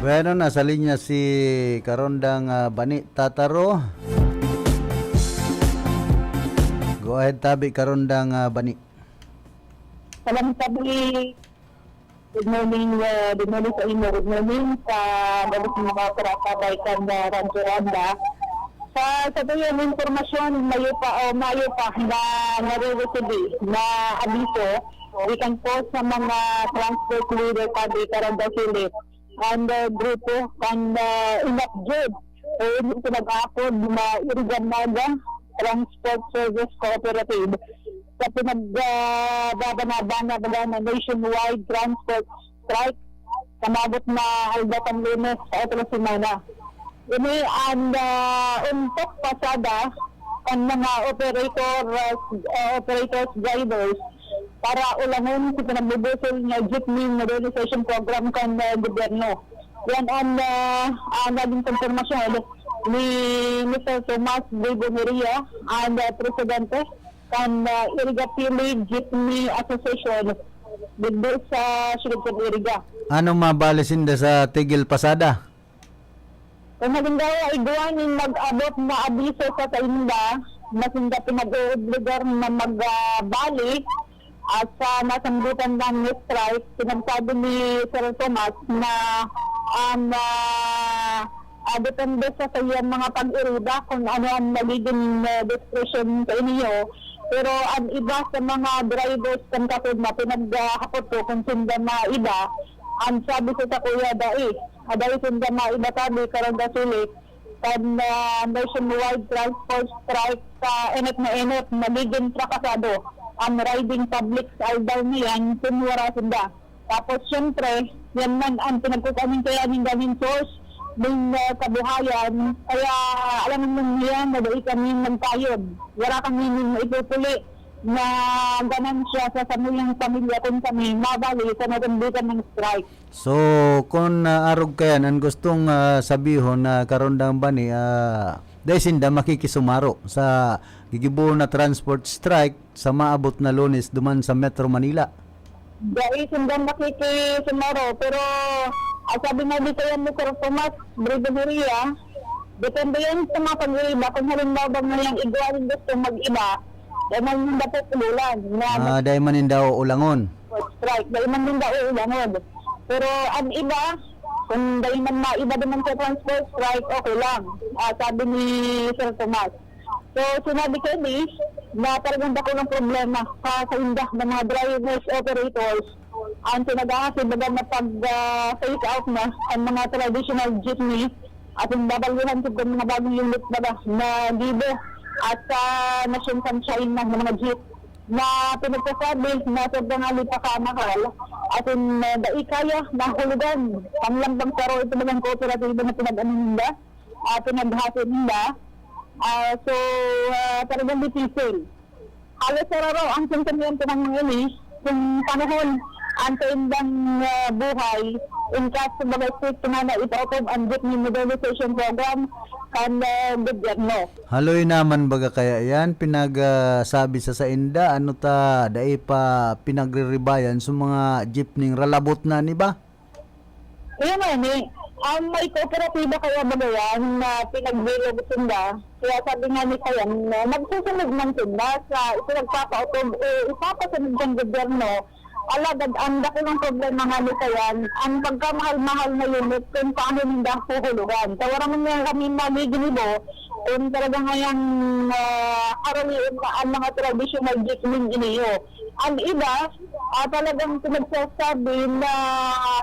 Bueno, nasa linya si Karondang, ah, Bani Tataro. Go ahead, tabi, Karondang, ah, Bani. Salam tabi. Good morning, ah, good morning sa imo. Good morning sa gabos mga karakabay kan, ah, Radyo Ronda. Sa, sa tuyang impormasyon, mayo pa, o mayo pa na nare-receive na abiso gikan po sa mga transport leader tabi Carondelet Sur and, ah, grupo kan, ah, Inapjud o ini pinag-aapod na Iriga Naga Transport Service Cooperative sa pinag, ah, babana-bana baga na nationwide transport strike na maabot na aldaw kan Lunes sa otro semana. Ini an, ah, untok pasada kan mga operator, ah, operators, drivers para ulangon sa pinagbubusol nga jeepney modernization program kan, ah, gobyerno. Yan an, ah, ah, naging konfirmasyon ni Mister Tomas Briboneria, an, ah, presidente kan, ah, Irigapili Jeepney Association, digdi sa siyudad kan Iriga. Ano mabali sinda sa tigil pasada? Kung halimbawa, igwa nin mag-abot na abiso sa sainda, na sinda pinag-oobligar na magbalik, ah, sa nasanggotan na strike, pinagsabi ni Sir Tomas na, um, ah, ah, depende sa saiyang mga pag-iriba kung ano ang magiging, ah, discretion sa inyo. Pero ang iba sa mga drivers kan kasunod na pinaghapot ko kung sinda na iba, ang sabi ko sa kuya, dai, ah, dai sinda na iba, sabi, karong gasuli, kan, ah, nationwide transport strike sa enot na enot, nagiging trakasado ang riding public sa aldaw niyan kun wara sinda. Tapos, siyempre, yan man ang pinagkukuhanan kaya nin ganin source, nin, ah, kabuhayan. Kaya, alam mo niya na dai kami magkayod. Wala kami nin maipupuli na ganansya sa samuyang pamilya kun kami mabali sa nagambitan ng strike. So, kun, ah, arog kayan, an gustong, ah, sabihon na karondang bani, ah, dai sinda makikisumaro sa gigibo na transport strike sa maabot na Lunes duman sa Metro Manila. Dai sinda makikisumaro, pero, ah, sabi nga di kaya ni Sir Tomas Briboneria, depende yan sa mga pag-iiba. Kung halimbawa ba ngayang igwa rin gusto mag-iba, dai man ninda pupulan na Ah, dai man ninda uulangon. Strike, dai man ninda uulangon. Pero ang iba, kung dai man maiba naman sa transport strike, okay lang. Ah, sabi ni Sir Tomas. So, sinabi ko ni na talagang dakulang problema sa, sa inda ng mga drivers, operators, ang pinag-aasi baga na pag, ah, phase out na ang mga traditional jeepney Asin babalyuhan jud kan mga bagong unit na, na gibo at sa nasyon kan China na mga jeep na pinagsasabi na sobrang hali pa sa mahal. Asin, ah, dai kaya na hulugan. Panglambang saro ito bagang kooperatiba na pinag-ano ninda, ah, pinaghati ninda. Ah, so, ah, talagang difícil. Halos sararo ang sentimiento ng mga ini kung panahon ang saindang, ah, buhay, in case, kumbaga, strict na na ipautob ang jeepney modernization program kan, ah, gobyerno. Haloy naman baga kaya yan, pinag, ah, sabi sa sainda, ano ta, dai pa pinagre-rebayan sa mga jeepney ralabot na ni ba? Iyo man, eh. Ang may kooperatiba kaya baga yan na pinagbilog sinda. Kaya sabi nga ni Kayan, na magsusunod man sinda sa ipinagpapautob o ipapasunod ng gobyerno. Alagad ang dakulang problema nga ni Kayan, ang pagkamahal-mahal na unit kung paano ninda huhulugan. Sa wala man nga kami magiginibo, kung talaga ngayang, ah, karamihan na ang mga traditional jeepney iniyo. Ang iba, ah, talagang pinagsasabi na,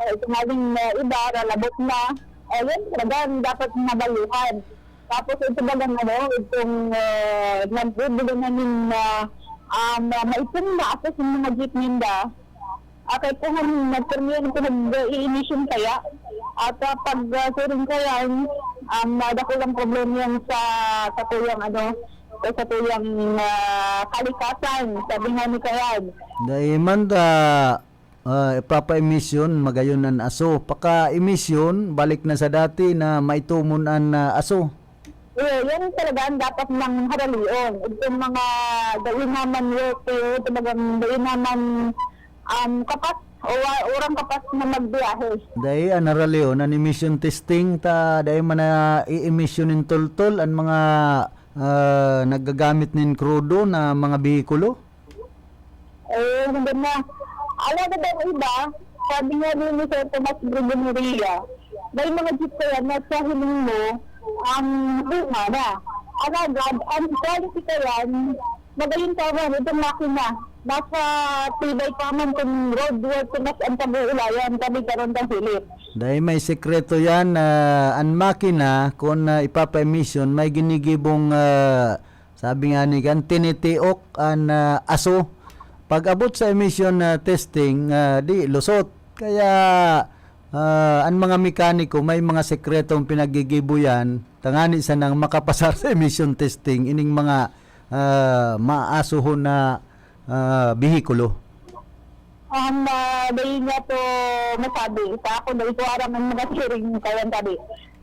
ito nga din, ah, iba, ralabot na. Ayun, talagang dapat mabaluhan. Tapos ito bagang ano, itong, ah, nagbibigay namin na, ah, na maipon na ako sa mga jeep ninda. Ah, kay kung ano, nagpirmi ang pinag-i-emission kaya, at, ah, pag, ah, siring kaya, ang nadakulang problema yan sa, sa tuyang ano, sa tuyang, ah, kalikasan, sabi nga ni Kayan. Dai man ta, ah, ipapa-emission, magayon an aso. Paka-emission, balik na sa dati na maitomon an, ah, aso. Eh, yan talaga ang dapat nang haralion. Itong mga dai naman worthy, talagang dai naman, um, kapas o wa-, urang kapas na magbiyahe. Dai, an haralion, an emission testing, ta dai man na i-emission nin toltol an mga, ah, naggagamit nin krudo na mga behikulo. Eh, nandun na. Alagad ang iba, sabi nga ni Mister Tomas Gregoria, may mga jeep kaya na sa hiling mo, ang bunga na. Alagad, ang quality kaya, magayon pa man, itong makina. Nasa tibay pa man kung road worthiness ang pag-uulayan, kami karon kang Philip. Dai may sekreto yan, ah, an makina, kun, ah, ipapa-emission, may ginigibong, ah, sabi nga ni kan, tinitiok an, ah, aso. Pag-abot sa emission, ah, testing, ah, di, lusot. Kaya, ah, an mga mekaniko may mga sekretong pinaggigibo yan, tangani sanang makapasar sa emission testing, ining mga, ah, maasuhon na, ah, behikulo. Um, ah, dai niya to masabi. Sa ako, dai ko aram ang mga siring kaya sabi.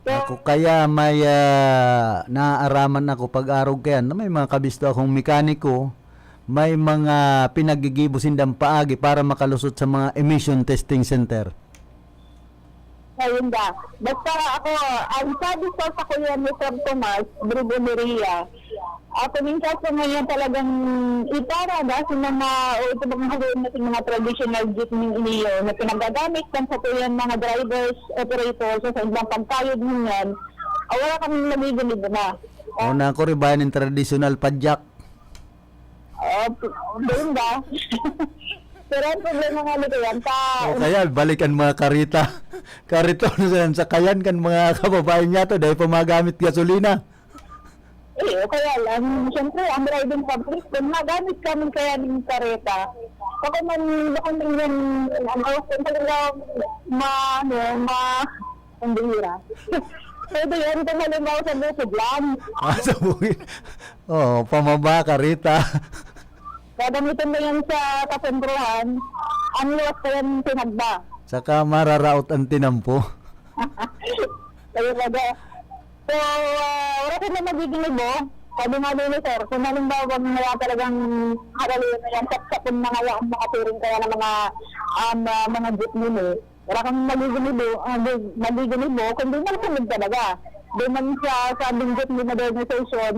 So, ako kaya may, ah, naaaraman ako pag-arog kaya na may mga kabisto akong mekaniko, may mga pinaggigibo sindang paagi para makalusot sa mga emission testing center. Ayun ba? Basta ako, ang sabi sa, sa kuya ni Sir Tomas, Brigoneria, ako, minsan sa ngayon talagang ipara na sa mga, o ito bang hawin natin mga traditional jeepney iniyo na pinagamit kan sa tuyang mga drivers, operators, sa ibang pagkayod ninyan, ah, wala kaming nagigilid na. O, na ako rin ba yung traditional padyak? Oh, doon ba? Pero ang problema nga nito yan, ta- O kaya, balik ang mga karita. Karita na sa sakayan kan mga kababayan niya to, dahil pa magamit gasolina. Eh, o kaya lang, siyempre, ang driving public, kung magamit kami kaya ng kareta, baka man, baka man yan, ano, kung talaga, ma-, ano, ma-, ang bihira. Pwede yan kung halimbawa sa bukid lang. Ah, sa bukid. Oo, pamaba, kareta. Gagamitin mo yan sa kasentruhan, ang luwas pa yan tinagba. Saka mararaot ang tinampo. Kaya baga, so, ah, wala ka na magiging ibo. Sabi nga din ni sir, kung halimbawa nga talagang haralian na yan, sapsapon na nga ang mga touring kaya ng mga, um, ah, mga jeepney, wala kang magiginibo, ah, di-, magiginibo, kundi magsunod talaga. Di man siya sa binggit ni modernization,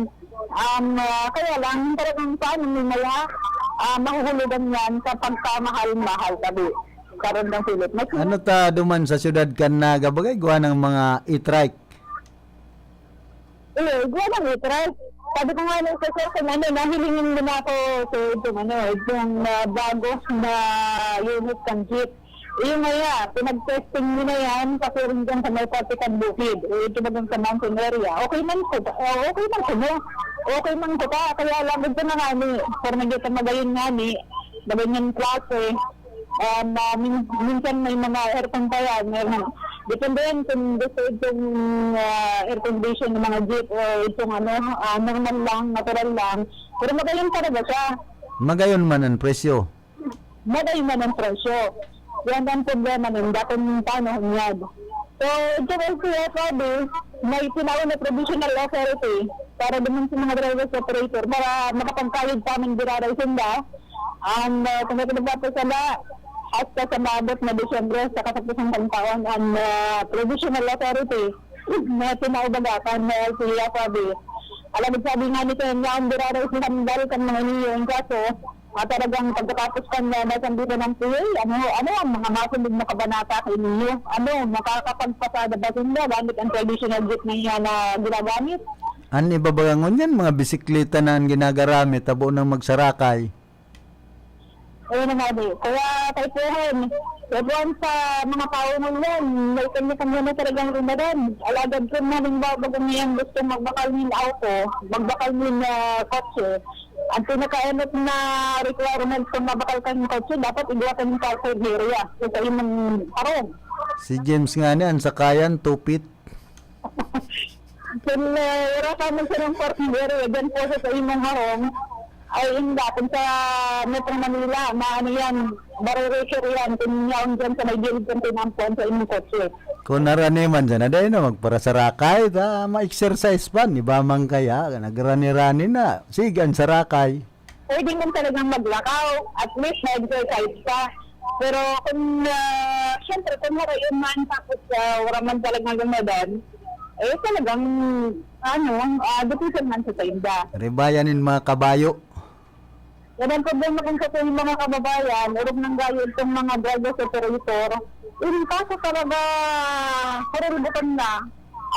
um, ah, kaya lang talagang paano ni maya, ah, mahuhulugan yan sa pagkamahal-mahal tabi. Karon ng Philip. Mas Ano ta duman sa syudad kan Naga, bagay gawa ng mga e-trike? Eh, gawa ng e-trike. Sabi ko nga nung sa sir, kung ano, nahilingin mo na ako, so, itong ano, itong, ah, bago na unit ng jeep. Iyo ngaya, pinag-testing mi na yan, pasiring dyan sa may parte kan bukid, o ito bagang sa mountain area. Okay man ko, oh, okay man ko, no? Okay man ko ta, kaya lang, ito na nga ni, for nagkita magayon nga ni, maganyan klase, um, ah, min-, minsan may mga aircon pa yan, meron. Depende yan kung gusto itong, ah, air condition ng mga jeep o itong ano, ah, normal lang, natural lang. Pero magayon talaga siya. Magayon man ang presyo. Maday man ang presyo. Yan ang problema ninda kung paano hunyad. So, ito ang L T F R B, may tinao na provisional authority para naman sa mga driver's operator para makapagkayod pa ng giraray sinda. Ang, ah, kung may pinagpapasala, hasta sa maabot na Disyembre sa katapusan ng taon, ang, ah, provisional authority na tinao baga kan L T F R B. Alam mo, sabi nga ni Kenya, ang giraray si Handal kan mga niyo, ang kaso, ah, talagang pagkatapos kan, ah, nasambitan ng P A, ano, ano ang mga masunod na kabanata kay niyo? Ano, makakapagpasada ba sila gamit ang traditional jeep na iyan na ginagamit? An iba baga ngunyan, mga bisikleta na an ginagaramit, tabo nang magsarakay. Ayun na nga, di. Kaya, kaipuhan, kaipuhan sa mga tao ngunyan, may kanya-kanya na talagang rumaran. Alagad kung halimbawa, bago niyang gustong magbakal nin auto, magbakal nin, ah, kotse, ang pinakaenot na requirement kung mabakal kang kotse, dapat igwa ka ng carport area sa imong harong. Si James nga ni, ang sakayan, two feet. Kung, ah, wala ka man sa ng carport area, dyan po sa, sa imong harong, ay, hindi. Kung sa Metro Manila, maano yan, barerikir yan, kung yaon dyan sa may gilid kang tinampuan sa imong kotse. Kung narani man dyan, aday na, magparasarakay, ta, ma-exercise pa, iba man kaya, nagrani-rani na. Sige, ang sarakay. Pwede man talagang maglakaw, at least na-exercise ka. Pero kung, ah, syempre, kung wala yun man, tapos, ah, wala man talagang lumadan, eh, talagang, ano, ah, depende man sa sainda. Ribayan nin mga kabayo. Yan ang problema kung sa ating mga kababayan, urog nang gayo itong mga driver operator. In kaso talaga, karulbukan na,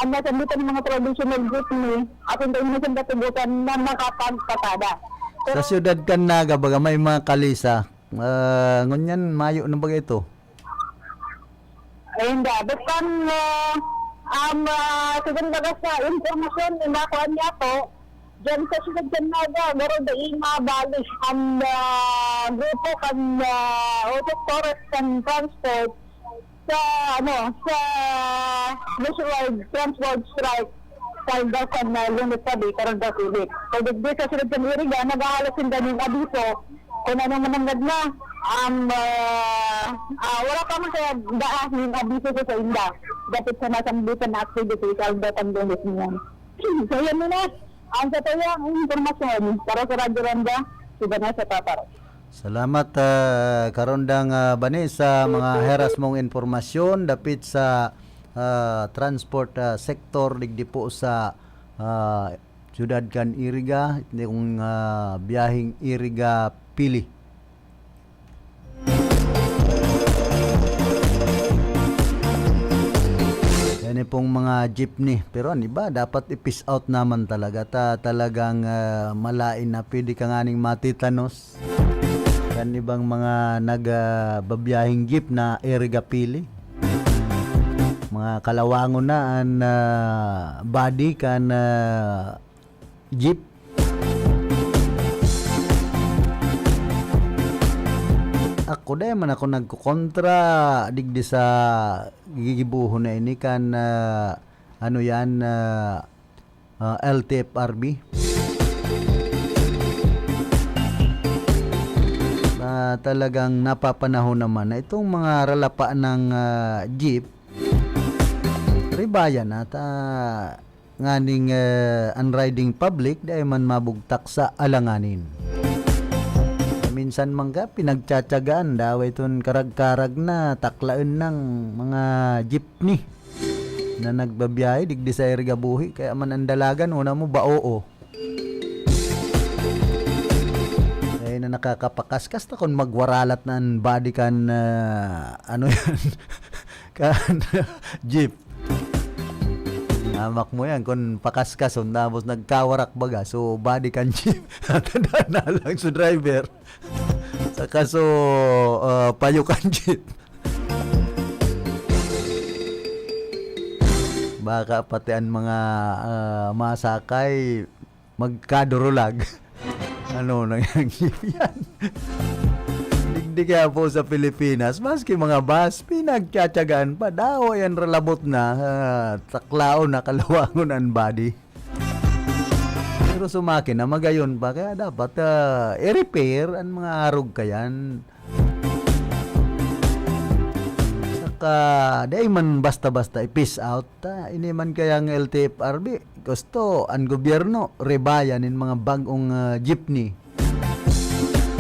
ang nasambitan ng mga traditional jeepney, at hindi na sila tugutan na makapagpatada. Sa Pero siyudad kan Naga, baga may mga kalisa, ah, ngunyan, mayo na baga ito? Ayun da. Basta, ah, um, ah, sigun baga sa impormasyon na nakuha niya po, diyan sa siyudad kan Naga, garo dai mabalik ang, ah, grupo kan, ah, o sektores kan transport sa, ano, sa nationwide transport strike sa Aldaw kan, ah, Lunes Tabi, Karonda Philip. So, digdi sa siyudad kan Iriga, naghahalas sinda nin abiso kung ano mananggad na. Um, ah, ah, wala pa man kaya daa nin abiso sa sainda dapit sa nasambitan na activity sa Aldaw kan Lunes niyan. So, yan muna ang sa tuyang impormasyon para sa Radyo Ronda, si Vanessa Paparo. Salamat, ah, Karondang, ah, Vanessa, mga heras mong impormasyon dapit sa, ah, transport, ah, sector digdi po sa, ah, siyudad kan Iriga, itong, ah, biyaheng Iriga Pili. Yan pong mga jeepney. Pero ano ba, dapat i-phase out naman talaga. Ta, talagang, ah, malain na pwede ka nganing matitanos. Kan ibang mga nag, ah, babiyaheng jeep na Iriga Pili. Mga kalawangon na an, ah, body kan, ah, jeep. Ako, dai man ako nagkokontra digdi sa gigibohon na ini kan, ah, ano yan, ah, ah, L T F R B. Na talagang napapanahon naman na itong mga ralapa ng, ah, jeep, ribayan na ta nganing, eh, an riding public dai man mabugtak sa alanganin. Minsan man ka, pinagtsatsagaan, daway ton karag-karag na taklaen ng mga jeepney na nagbabiyahe digdi sa Iriga Buhi. Kaya man ang dalagan, una mo ba, oo. Kaya na nakakapakaskas ta kung magwaralat na ang body kan, ah, ano yan, kan jeep. Hamak mo yan, kung pakaskas, tapos nagkawarak baga, so body kan jeep. Tandaan na lang sa driver. Saka so, ah, payo kan jeep. Baka pati an mga, ah, masakay magkadurulag. Ano na yan? Digdi kaya po sa Pilipinas, maski mga bus, pinagtsatsagaan pa. Dawa yan ralabot na, ah, taklaon na, kalawangon an body. Pero sa makina, magayon pa. Kaya dapat, ah, i-repair an mga arog kayan. Saka, dai man basta-basta i-peace out. Ta, ini man kaya ang L T F R B, gusto an gobyerno, rebayan nin mga bag-ong, ah, jeepney.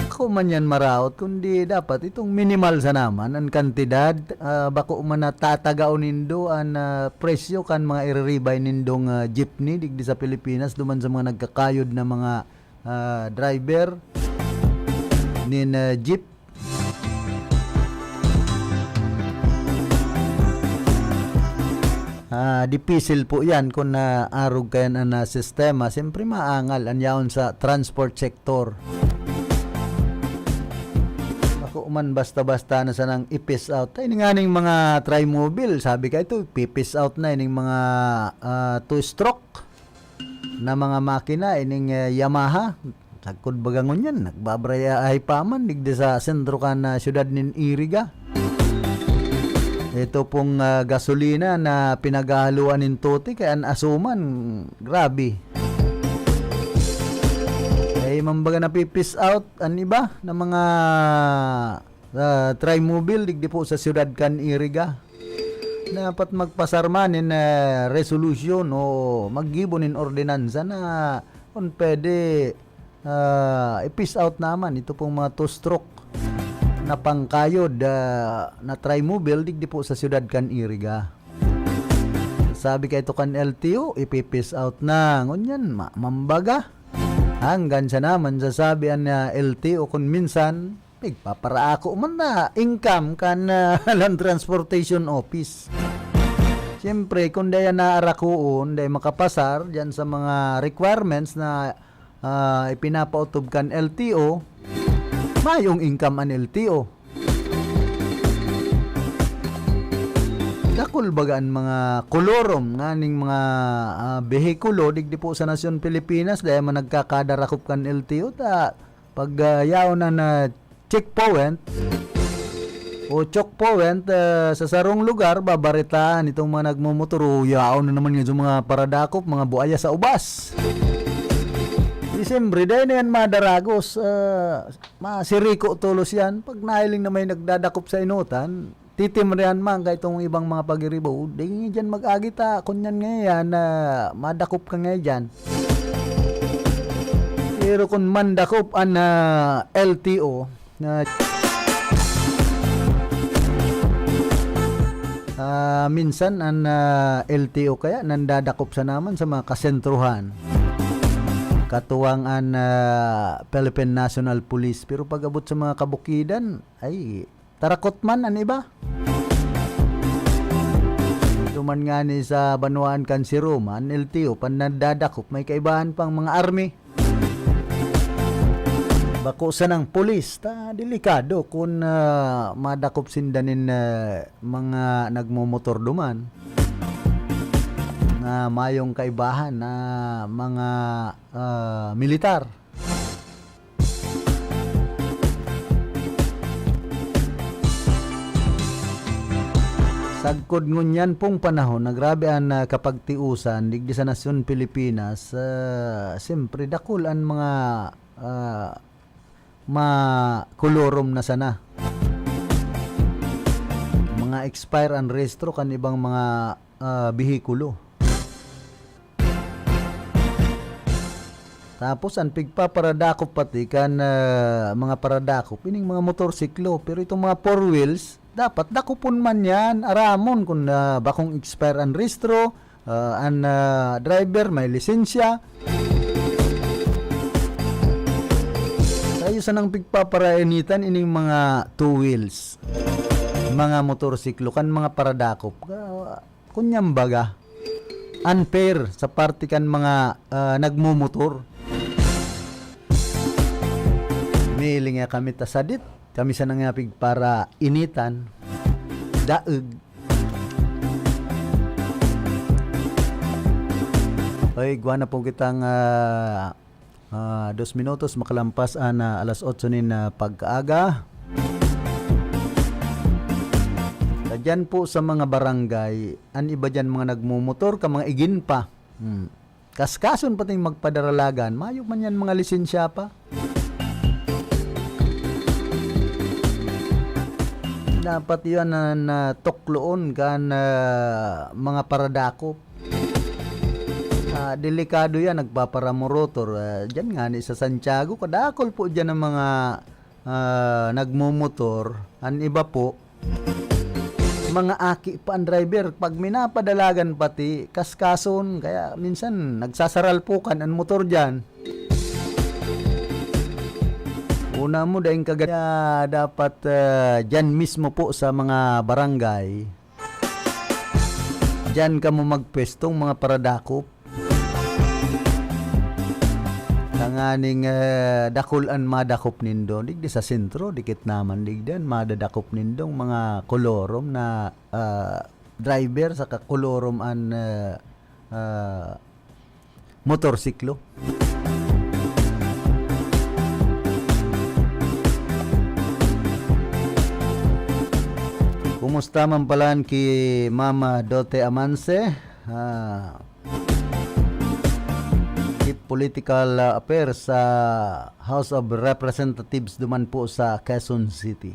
Ako man yan maraot, kundi dapat itong minimal sana man an kantidad, ah, bako man natatagaon nindo an, ah, presyo kan mga iriribay nindong, ah, jeepney digdi sa Pilipinas, duman sa mga nagkakayod na mga, ah, driver nin, ah, jeep. Ah, dipisil po yan kun, ah, arog kayan an, ah, sistema. Siyempre, maangal an yaon sa transport sector. Bako man basta-basta na sanang i-peace out. Ay, ini nganing mga Trimobile, sabi ka ito, pi-peace out na ining mga, ah, two-stroke na mga makina, ining, eh, Yamaha. Sagkod baga ngunyan, nagbabaraya-ahay pa man digdi sa sentro kan, ah, siyudad nin Iriga. Ito pong, ah, gasolina na pinaghahaluan nin tuti kaya an asuman, grabe. Ay, man baga napi-peace out an iba na mga, ah, Trimobile digdi po sa siyudad kan Iriga. Dapat magpasar man nin, eh, resolution o maggibo nin ordinansa na kun pwede, ah, i-peace out naman ito pong mga two-stroke na pangkayod, ah, na Trimobile digdi po sa siyudad kan Iriga. Sabi kaito kan L T O, ipi-peace out na. Ngunyan, ma-, mambaga. Hanggan siya naman sasabi an, ah, L T O kun minsan, nagpaparaako man na income kan, ah, Land Transportation Office. Siyempre, kung dai yan naarakoon, dai makapasar diyan sa mga requirements na, ah, ipinapaotob kan L T O, mayong income an L T O. Dakul baga an mga kolorom nganing mga, ah, behikulo digdi po sa nasyon Pilipinas, dai man nagkakadarakop kan L T O, ta pag, ah, yaon na na checkpoint o choke point, ah, sa sarong lugar, babaretaan itong mga nagmomotor, "O, yaon na naman yan sa mga paradakop, mga buaya sa ubas." Disyembre, dai na yan madaragos, ah, masiriko tolos yan. Pag nahiling na may nagdadakop sa enotan, titimrehan man kaitong ibang mga pagiribo, "Di diyan mag-agi ta, kun yan ngayan, ah, madakop ka ngayan diyan." Pero kun mandakop an, ah, L T O, na, ah, minsan an, ah, L T O kaya nandadakop sana man sa mga kasentruhan. Katuwang an, ah, Philippine National Police. Pero pag-abot sa mga kabukidan, ay, tarakot man an iba. Duman ngani sa banwaan kan Siroma, an L T O, pan nandadakop, may kaibahan pang mga army. Bako sanang pulis, ta delikado kun, ah, madakop sinda nin, ah, mga nagmomotor duman na mayong kaibahan na mga, ah, militar. Sagkod ngunyan pong panahon na grabe an, ah, kapagtiusan digdi sa nasyon Pilipinas, ah, siyempre dakul an mga, ah, makolorom na sana. Mga expire an rehistro kan ibang mga, ah, behikulo. Tapos an pigpaparadakop pati kan, ah, mga paradakop, ining mga motorsiklo. Pero itong mga four wheels, dapat dakopon man yan. Aramon kung, ah, bakong expire an rehistro, ah, an, ah, driver may lisensya. Tayo sanang pigpaparainitan ining mga two wheels, mga motorsiklo, kan mga paradakop. Ah, Kunyang baga, unfair sa parte kan mga, ah, nagmomotor. Mihiling nga kami ta sadit, kami sana nga pigparainitan, daeg. Oy, igwa na po kitang, ah, ah, dos minutos makalampas an, ah, alas otso nin, ah, pagkaaga. Sa diyan po sa mga barangay, an iba diyan mga nagmumotor ka, mga igin pa. Hmm. Kaskason pati magpadaralagan, mayo man yan mga lisensya pa. Dapat yan na, na tukloon kan, ah, mga paradakop. Ah, delikado yan, nagpaparamurotor. Ah, dyan nga ni sa Santiago, kadakol po dyan ang mga, ah, nagmumotor. Ang iba po, mga aki pa ang driver. Pag minapadalagan pati, kaskason. Kaya minsan, nagsasaralpukan ang motor dyan. Una mo, daing kaga-, kaya dapat, ah, dyan mismo po sa mga barangay, diyan kamo magpwestong mga paradakop. Tanganing, eh, dakul an madakop nindo. Digdi sa sentro, dikit naman digdi an madadakop nindong mga kolorom na, ah, driver saka kolorom an, eh, ah, motorsiklo. Kumusta man palan ki Mama Dote Amanse? Ah, Chief Political, ah, Affairs sa House of Representatives duman po sa Quezon City.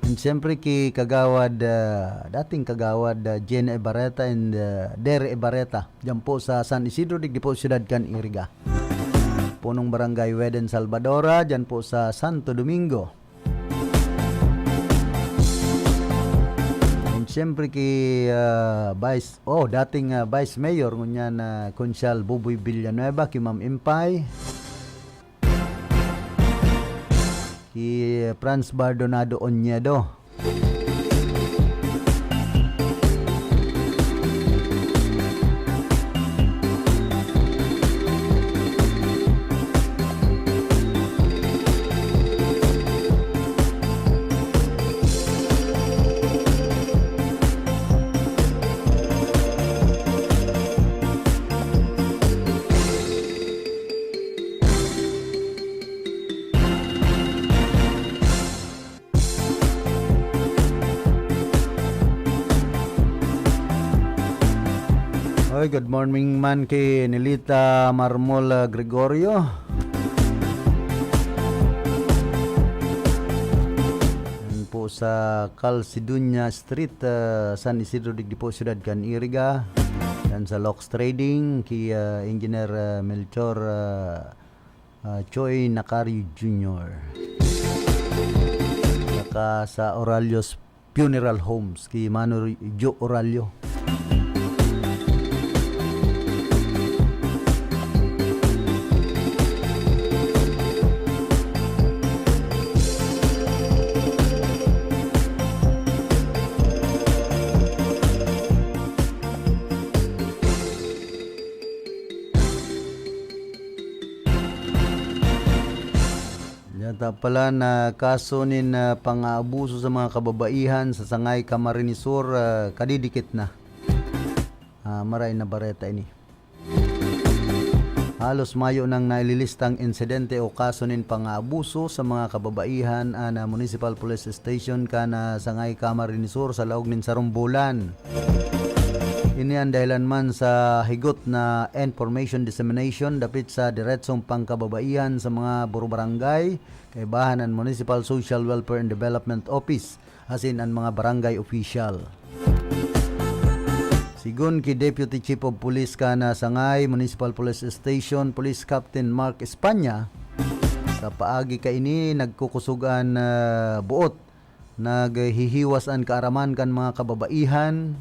And siyempre ki Kagawad, ah, dating Kagawad, ah, Jenny Ebareta and, ah, Derry Ebareta, diyan po sa San Isidro, digdi po siyudad kan Iriga. Punong Barangay Weden Salvadora, diyan po sa Santo Domingo. And siyempre ki, ah, Vice, oh, dating, ah, Vice Mayor, ngunyan na Konsyal Buboy Villanueva, ki Ma'am Impay. Ki Franz Bardonado Oñedo. Oy, good morning man ki Nelita Marmol, ah, Gregorio. Yan po sa Calcedonia Street, ah, San Isidro, digdi po, siyudad kan Iriga. Yan sa Locks Trading, ki, ah, Engineer, ah, Melchor, ah, ah, Choi Nacario Junior. Saka sa Oralio's Funeral Homes, ki Mano Jo Oralio. Yata pala na kaso nin, ah, pang-aabuso sa mga kababaihan sa Sangay, Camarines Sur, ah, kadidikit na. Ah, maray na bareta ini. Halos mayo nang naililistang insidente o kaso nin pang-aabuso sa mga kababaihan ana Municipal Police Station kan, ah, Sangay, Camarines Sur sa laog nin sarong bulan. Ini an dahelan man sa higot na information dissemination dapit sa diretsong pangkababaihan sa mga burubarangay, kaibahan an Municipal Social Welfare and Development Office, asin an mga barangay official. Sigon ki Deputy Chief of Police kan Sangay Municipal Police Station, Police Captain Mark España, sa paagi kaini nagkukusog an, ah, buot. Naghihiwas an kaaraman kan mga kababaihan.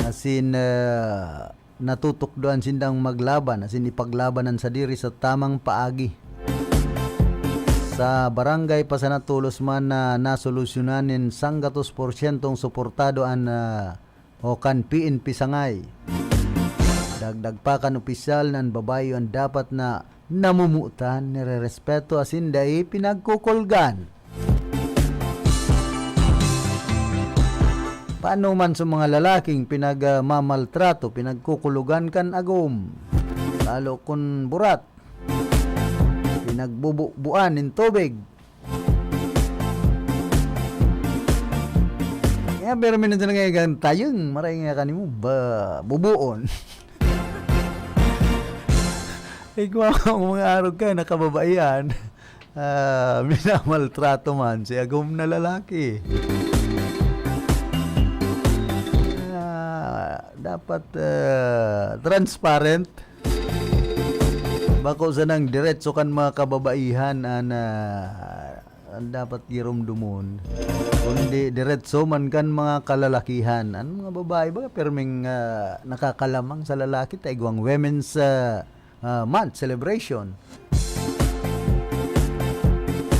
Asin, ah, natutukdoan sindang maglaban, asin ipaglaban an sadiri sa tamang paagi. Sa Barangay Pasanatolos man na nasolusyonan nin sanggatos porsyentong suportado an, ah, o kan P N P Sangay. Dagdag pa kan opisyal na an babayi an dapat na namomotan, nirerespeto asin dai pinagkukulgan. Paano man sa mga lalaking pinagmamaltrato, pinagkukulugan kan agom, lalo kun burat, pinagbububuan nin tubig? Kaya pero minsan nga igang tayong maray nga kanimo ba bubuon. Igwa ang mga arog ka, nakababaihan. Ah, minamaltrato man si agom na lalaki. Ah, dapat, ah, transparent. Bako sanang diretso kan mga kababaihan an, ah, an dapat giromdomon, kundi diretso man kan mga kalalakihan. An mga babae ba, perming, ah, nakakalamang sa lalaki, ta igwang women's, ah, ah, month celebration.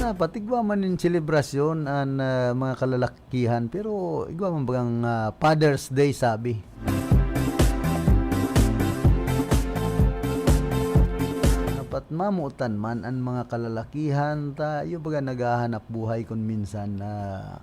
Dapat igwa man nin selebrasyon an, ah, mga kalalakihan, pero igwa man bagang, ah, Father's Day sabi. Dapat mamotan man an mga kalalakihan, ta iyo baga naghahanap buhay kun minsan, ah,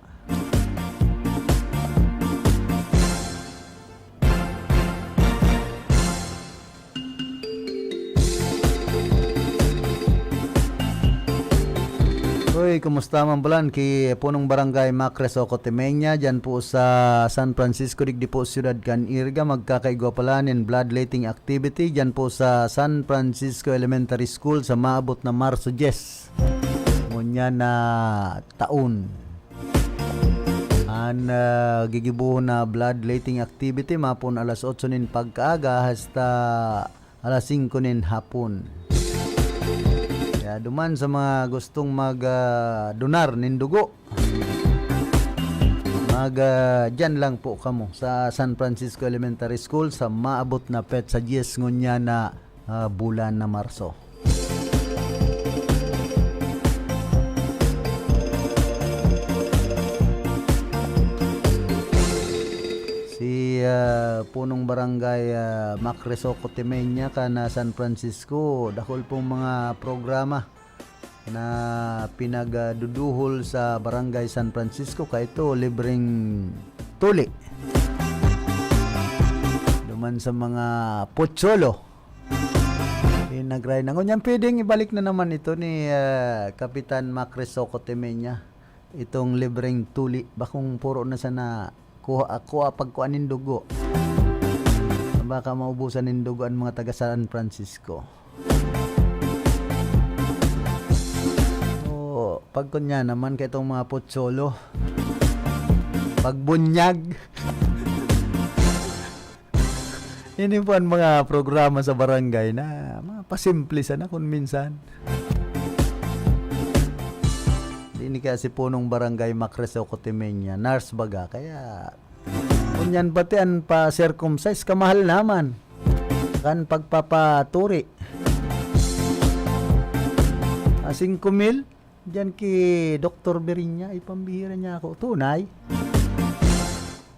Hoy, kumusta man palan ki Punong Barangay Macres Ocotemeña, dyan po sa San Francisco, digdi po siyudad kan Irga, magkakaigwa pala nin bloodletting activity dyan po sa San Francisco Elementary School sa maabot na Marso diyes. Ngunyan na taon. An, ah, gigibohon na bloodletting activity mapon alas otso nin pagkaaga hasta alas singko nin hapon. Kaya duman sa mga gustong mag, ah, donar nin dugo, mag, ah, dyan lang po kamo sa San Francisco Elementary School sa maabot na petsa diyes ngunyan na, ah, bulan na Marso. Si, ah, Punong Barangay, ah, Mac Resoco Temeña, kan, ah, San Francisco, dakul pong mga programa na pinagduduhol sa Barangay San Francisco, kaito libreng tuli. Duman sa mga pocholo, pinagray na. Ngunyan, pwedeng ibalik na naman ito ni, ah, Kapitan Mac Resoco Temeña, itong libreng tuli. Bakong puro na sana kuha, kuha pagkuha nin dugo. Baka maubusan nin dugo ang mga taga San Francisco. So, pag kunya naman kay itong mga pocholo, pagbunyag. Ini po ang mga programa sa barangay na mga pasimple sana kung minsan. Di ni kaya si punong barangay Macres o Cotimeña, nurse baga, kaya kunyan pati an pa-circumcise, kamahal naman. Kan pagpapaturi. Ah, singko mil? Diyan ki Doktor Berinya, ipambihira niya ako. Tunay.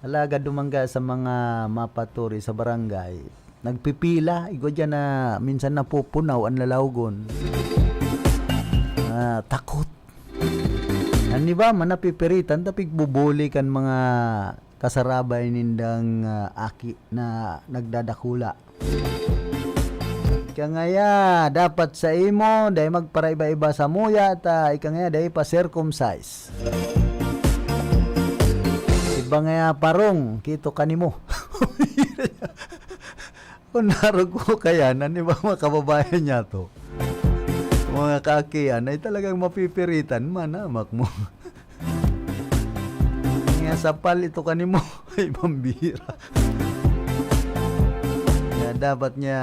Alagad dumangga sa mga mapaturi sa barangay. Nagpipila, igwa diyan na minsan napupunaw ang lalawgon. Ah, takot. An iba man napipiritan, ta pigbubuli kan mga kasarabay nindang, ah, aki na nagdadakula. Ika ngaya, dapat sa imo, dai magparaiba-iba sa muya, ta ika ngaya, dai pa circumcise. Iba ngaya parong, kito kanimo. Kung narog ko kaya, nan iba mga kababayan niya to. Mga kaakian, ay talagang mapipiritan, manamak mo. Nga sapal ito kanimo, ay pambira. Nga dapat niya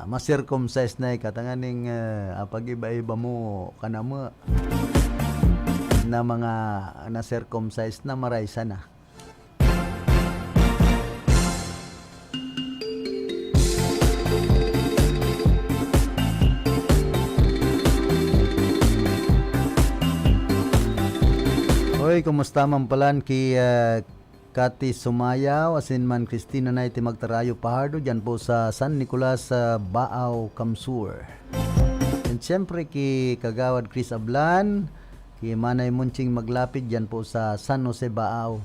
ma-circumcise na ika, tanganing, ah, pag-iba-iba mo, kanamo, na mga na-circumcise na, maraysa na. Hoy, kumusta man palan ki, ah, Cathy Sumayaw, asin man Christina Naite Magtarayo Pahardo, dyan po sa San Nicolas, sa Baao, Kamsur. And siyempre, ki Kagawad Chris Ablan, ki Manay Munching Maglapid, dyan po sa San Jose, Baao.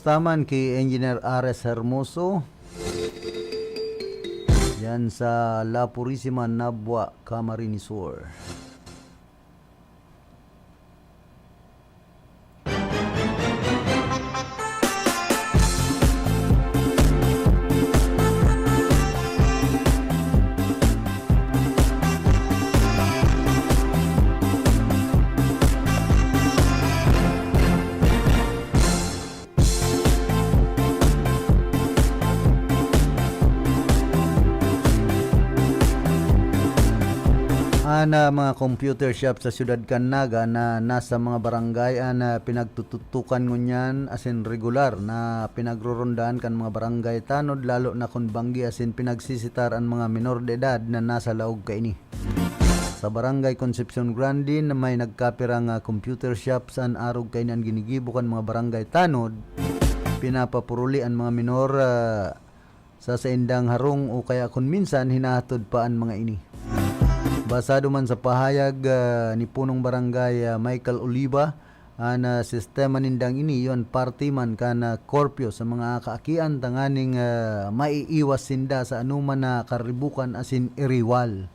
Taman ki Engineer Ares Hermoso, yan sa La Purisima, Nabua, Camarines Sur. An, ah, mga computer shop sa siyudad kan Naga na nasa mga barangay an, ah, pinagtututukan ngunyan asin regular na pinagrorondaan kan mga barangay tanod, lalo na kun banggi asin pinagsisitar an mga menor de edad na nasa laog kaini. Sa Barangay Concepcion Grande na may nagkapirang, ah, computer shops an arog kaini an ginigibo kan mga barangay tanod, pinapapuruli an mga menor, ah, sa saindang harong o kaya kun minsan hinahatod pa an mga ini. Basado man sa pahayag, ah, ni Punong Barangay, ah, Michael Oliva, an, ah, sistema nindang ini iyo an parte man kan, ah, korpyo sa mga kaakian tanganing, ah, maiiwas sinda sa anoman na karibukan asin iriwal.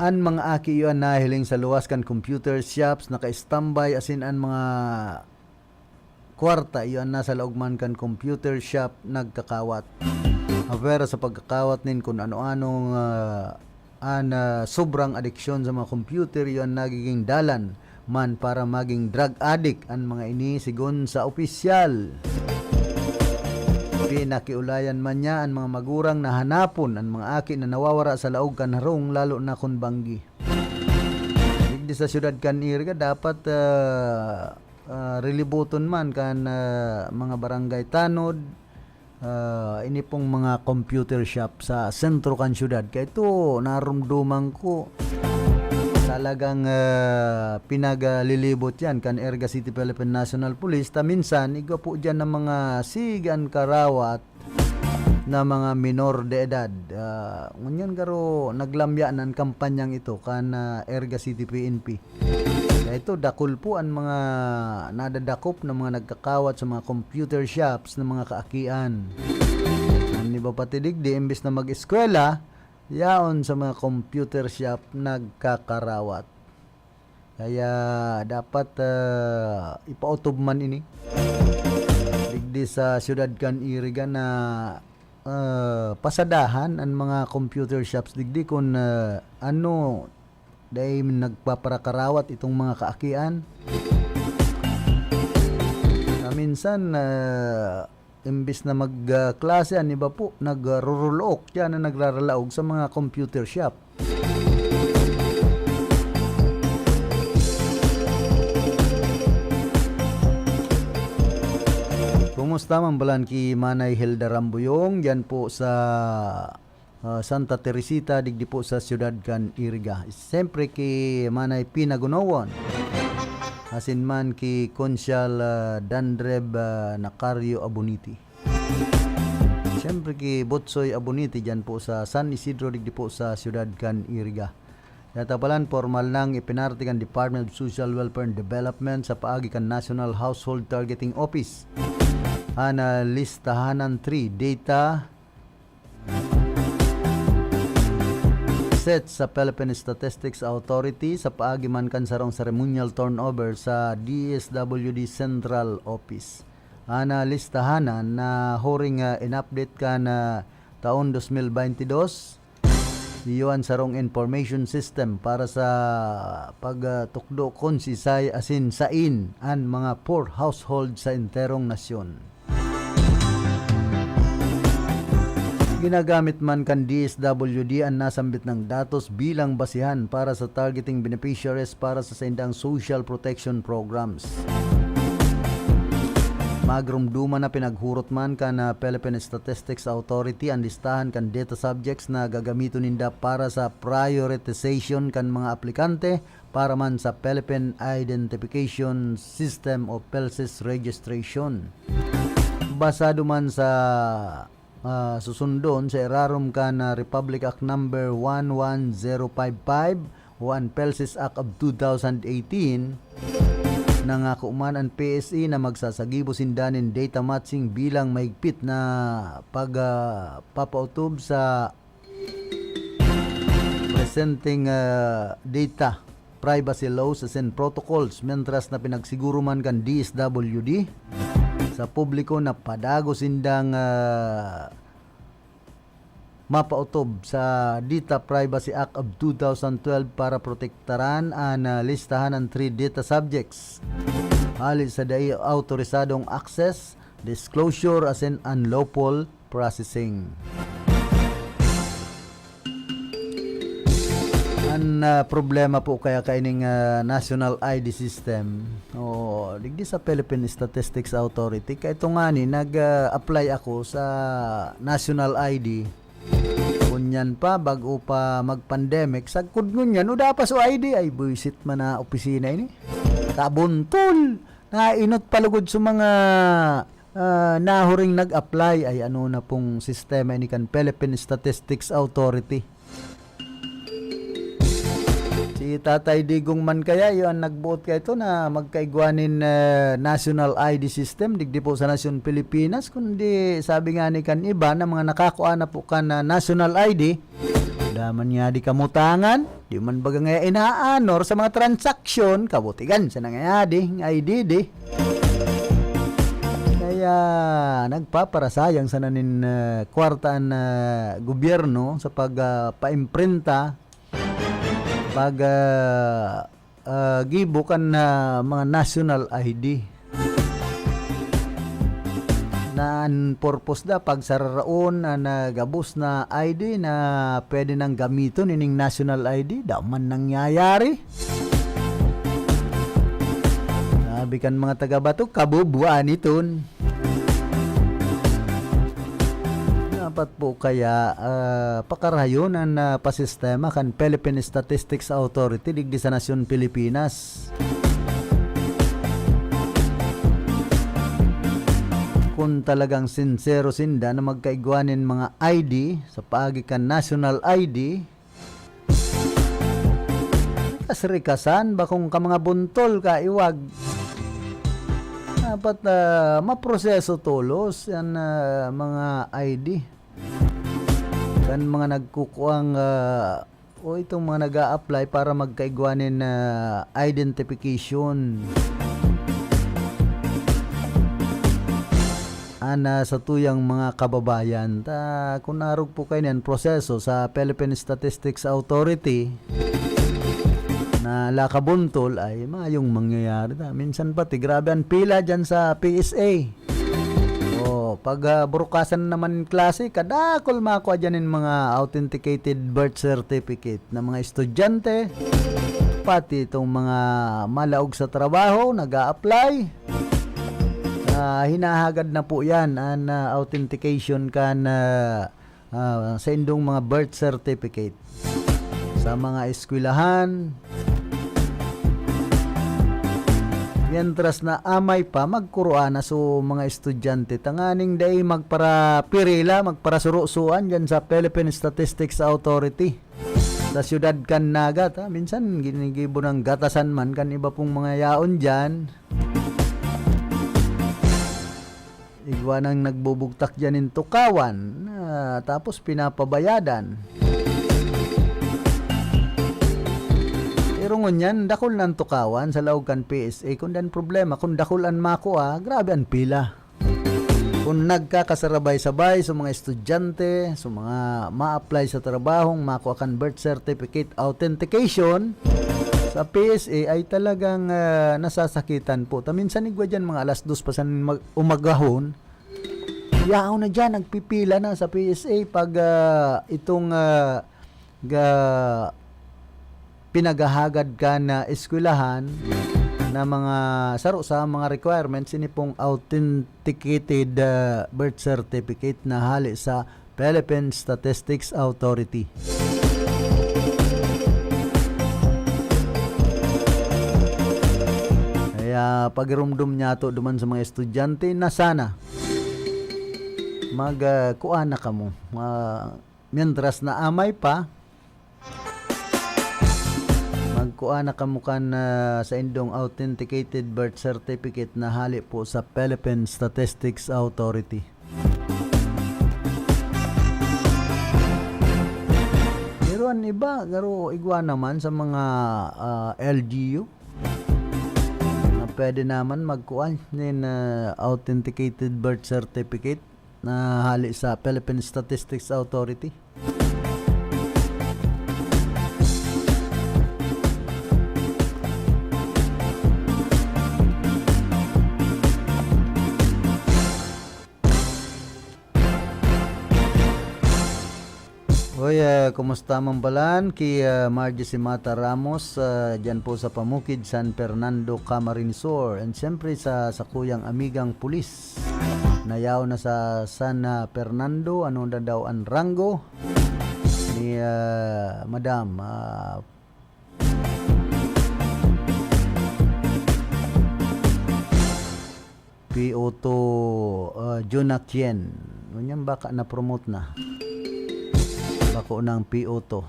An mga aki iyo an nahiling sa luwas kan computer shops, naka-standby asin an mga kwarta iyo an nasa laog man kan computer shop nagkakawat. Apwera sa pagkakawat nin kun ano-anong, ah, an, ah, sobrang adiksyon sa mga computer iyo an nagiging dalan man para maging drug addict an mga ini, sigon sa opisyal. Pinakiulayan man niya an mga magurang na hanapon an mga aki na nawawara sa laog kan harong, lalo na kun banggi. Digdi sa siyudad kan Iriga, dapat, ah, ah, rilibuton man kan, ah, mga barangay tanod, ah, ini pong mga computer shop sa sentro kan siyudad. Kaya ito, narumduman ko, talagang, ah, pinaglilibot yan kan Iriga City Philippine National Police. Ta minsan, igwa po dyan ng mga sigan karawat na mga menor de edad. Ah, ngunyan garo naglamya na an kampanyang ito kan, ah, Iriga City P N P. Kaya ito, dakul po an mga nadadakop na mga nagkakawat sa mga computer shops ng mga kaakian. An iba pati digdi, imbes na mag-eskwela, yaon sa mga computer shop nagkakarawat. Kaya dapat, ah, ipautob man ini digdi sa siyudad kan Iriga na, ah, pasadahan an mga computer shops digdi kun, ah, ano, dai nagpaparakarawat itong mga kaakian. Na minsan, ah, imbis na mag, ah, klase, an iba po, nagruruluok. Yan ang nagraralaog sa mga computer shop. Kumusta man balan ki Manay Hilda Rambuyong, diyan po sa, ah, Santa Teresita, digdi po sa siyudad kan Iriga. Siyempre ki Manay Pina Gunowon, asin man ki Konsyal, ah, Dandreb, ah, Nacario Aboniti. Siyempre ki Butsoy Aboniti, diyan po sa San Isidro, digdi po sa siyudad kan Iriga. Kaya tapalan, pormal nang ipinarte kan Department of Social Welfare and Development sa paagi kan National Household Targeting Office an, ah, listahanan three data set sa Philippine Statistics Authority sa paagi man kan sarong ceremonial turnover sa D S W D Central Office. An, ah, listahanan na huring, ah, in-update kan, ah, taon dos mil baynte dos, iyo an sarong information system para sa pagtukdo kun sisay asin sain an mga poor household sa enterong nasyon. Ginagamit man kan D S W D an nasambit nang datos bilang basihan para sa targeting beneficiaries para sa saindang social protection programs. Magrumduman na pinaghurot man kan, ah, Philippine Statistics Authority an listahan kan data subjects na gagamiton ninda para sa prioritization kan mga aplikante para man sa Philippine Identification System o PhilSys registration. Basado man sa, ah, susundon sa irarom kan, ah, Republic Act Number one one zero five five o an PhilSys Act of two thousand eighteen, Nangako man an P S A na magsasagibo sinda nin data matching bilang mahigpit na pag, ah, papautob sa presenteng, ah, data privacy laws asin protocols, mentras na pinagsiguro man kan D S W D sa publiko na padagos sindang, ah, mapautob sa Data Privacy Act of two thousand twelve para protektaran an, ah, listahan an three data subjects hali sa dai awtorisadong access, disclosure, asin unlawful processing. An, ah, problema po kaya kaining, ah, national I D system, o digdi sa Philippine Statistics Authority, kaya ito nga ni, nag, ah, apply ako sa national I D. Ngunyan pa, bago pa mag-pandemic, sagkod ngunyan, o dapas o I D, ay, buisit man na opisina ini. Kabuntol! Nainot palugod sa mga, ah, nahuring nag-apply. Ay, ano na pong sistema ini kan Philippine Statistics Authority? Si Tatay Digong man kaya, yun ang nagbuot kaito na magkaigwa nin, eh, national I D system, digdi po sa nasyon Pilipinas, kundi sabi nga ni kan iba na mga nakakua na po kan, ah, national I D, daman nga di kamutangan, di man baga nga inaanor sa mga transaksyon, kabutigan sa nangayadi, I D di. Kaya nagpaparasayang sana nin, eh, kwarta an, eh, gobyerno sa pag, ah, paimprenta, pag, ah, ah, gibo kan, ah, mga national I D. Na an purpose da, pagsararaon an, ah, gabos na I D na pwede nang gamiton ining national I D, da man nangyayari. Sabi kan mga taga-Bato, "Kabubuan iton." Dapat po kaya, ah, pakarayon an, ah, pasistema kan Philippine Statistics Authority digdi sa nasyon Pilipinas. Kun talagang sinsero sinda na magkaigwa nin mga I D sa paagi kan national I D, rikas-rikasan, bakong ka mga buntol, kaiwag. Dapat, ah, maproseso tolos yan, ah, mga I D. Kan mga nagkukuang, ah, o itong mga nag-a-apply para magkaigwa nin, ah, identification. An, ah, satuyang mga kababayan. Ta, kun arog po kaini an proseso sa Philippine Statistics Authority na lakabuntol, ay mayong mangyayari ta. Minsan pati, grabe an pila diyan sa P S A. O, pag, ah, burukasan naman klase, kadakol makua diyan nin mga authenticated birth certificate na mga estudyante, pati itong mga malaog sa trabaho, nag-a-apply. Ah, hinahagad na po yan, an, ah, authentication kan, ah, ah, sa indong mga birth certificate. Sa mga eskwelahan, mientras na amay pa, magkuroan na so mga estudyante tanganing dai magparapirila, magparasurosuan dyan sa Philippine Statistics Authority. Sa siyudad kan Naga, ta, minsan ginigibo ng gatasan man kan iba pong mga yaon dyan. Igwa nang nagbubugtak dyan nin tukawan, ah, tapos pinapabayadan. Pero ngunyan, dakul na an tukawan sa laog kan P S A. Kun dan problema, kun dakul an makua, grabe an pila. Kun nagkakasarabay-sabay sa mga estudyante, sa mga ma-apply sa trabahong makua kan birth certificate authentication, sa P S A ay talagang, ah, nasasakitan po. Ta minsan igwa diyan mga alas dos pa san mag-, umagahon, yaon na diyan, nagpipila na sa P S A pag, ah, itong, ah, ga-, pinaghahagad kan eskwelahan na mga saro sa mga requirements, ini pong authenticated, ah, birth certificate na hali sa Philippine Statistics Authority. Kaya pagirumdom niyato duman sa mga estudyante na sana mag, ah, kuan na kamo. Ah, mientras na amay pa, Magkuha na kamo kan, ah, saindong authenticated birth certificate na hali po sa Philippine Statistics Authority. Pero an iba, garo igwa naman sa mga, ah, L G U na pwede naman magkuha nin, ah, authenticated birth certificate na hali sa Philippine Statistics Authority. Hoy, ah, kumusta man balan ki, ah, Margie Simata Ramos, ah, diyan po sa Pamukid, San Fernando, Camarines Sur. And siyempre sa sakuyang amigang pulis na yaon na sa San, ah, Fernando, ano na daw ang ranggo ni, ah, Madam, ah, P O two, ah, Jun Akien. Ngunyan baka na-promote na. Bako ng P O two.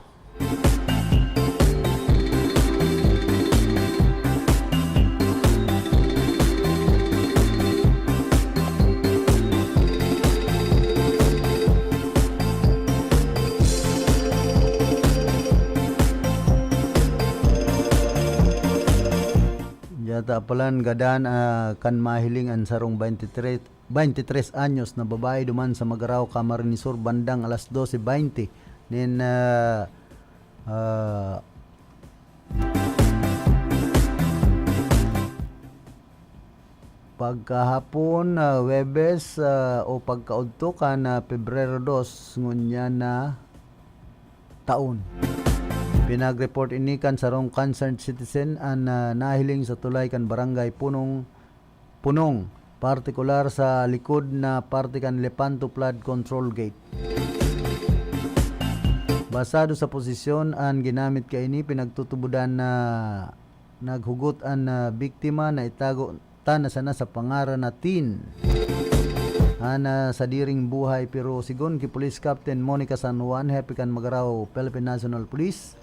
Yata palan gadan, ah, kan mahiling an sarong twenty-three, twenty-three anyos na babae duman sa Magarao, Camarines Sur, bandang alas dose baynte nin, ah, ah, pagkahapon, ah, Huwebes, ah, o pagkaudto kan, ah, Pebrero dos ngunyan na taon. Pinag-report ini kan sarong concerned citizen an, ah, nahiling sa tulay kan Barangay Punong, Punong, partikular sa likod na parte kan Lepanto Flood Control Gate. Basado sa posisyon an ginamit kaini, pinagtutubodan na naghugot an, ah, biktima na itago ta na sana sa pangaran na Tin. An, ah, sadiring buhay, pero sigon ki Police Captain Monica San Juan, hepe kan Magarao Philippine National Police,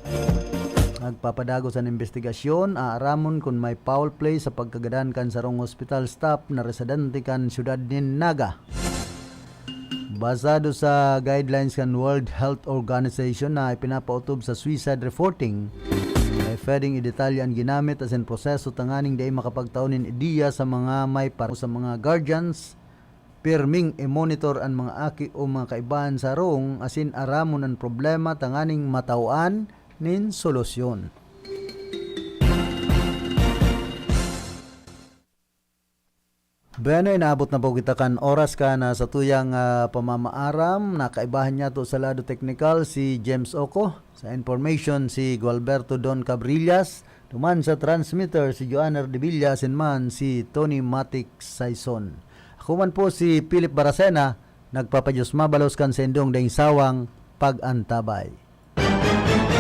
nagpapadagos an imbestigasyon, aaramon kun may foul play sa pagkagadan kan sarong hospital staff na residente kan siyudad nin Naga. Basado sa guidelines kan World Health Organization na ipinapaotob sa suicide reporting, ay pwedeng idetalye an ginamit asin proseso tanganing dai makapagtao nin ideya sa mga may par-, sa mga guardians, pirming i-monitor an mga aki o mga kaibahan sa harong asin aramon an problema tanganing matawan nin solusyon. Bueno, inaabot na po kita kan oras kan, ah, satuyang, ah, pamamaaram. Nakaibahan niyato sa lado teknikal si James Oco. Sa information, si Gualberto Don Cabrillas. Duman sa transmitter, si Joanner de Villa, asin man si Tony Matic Saison. Ako man po si Philip Baracena, nagpapadiyos mabalos kan saindong daing sawang pag-antabay.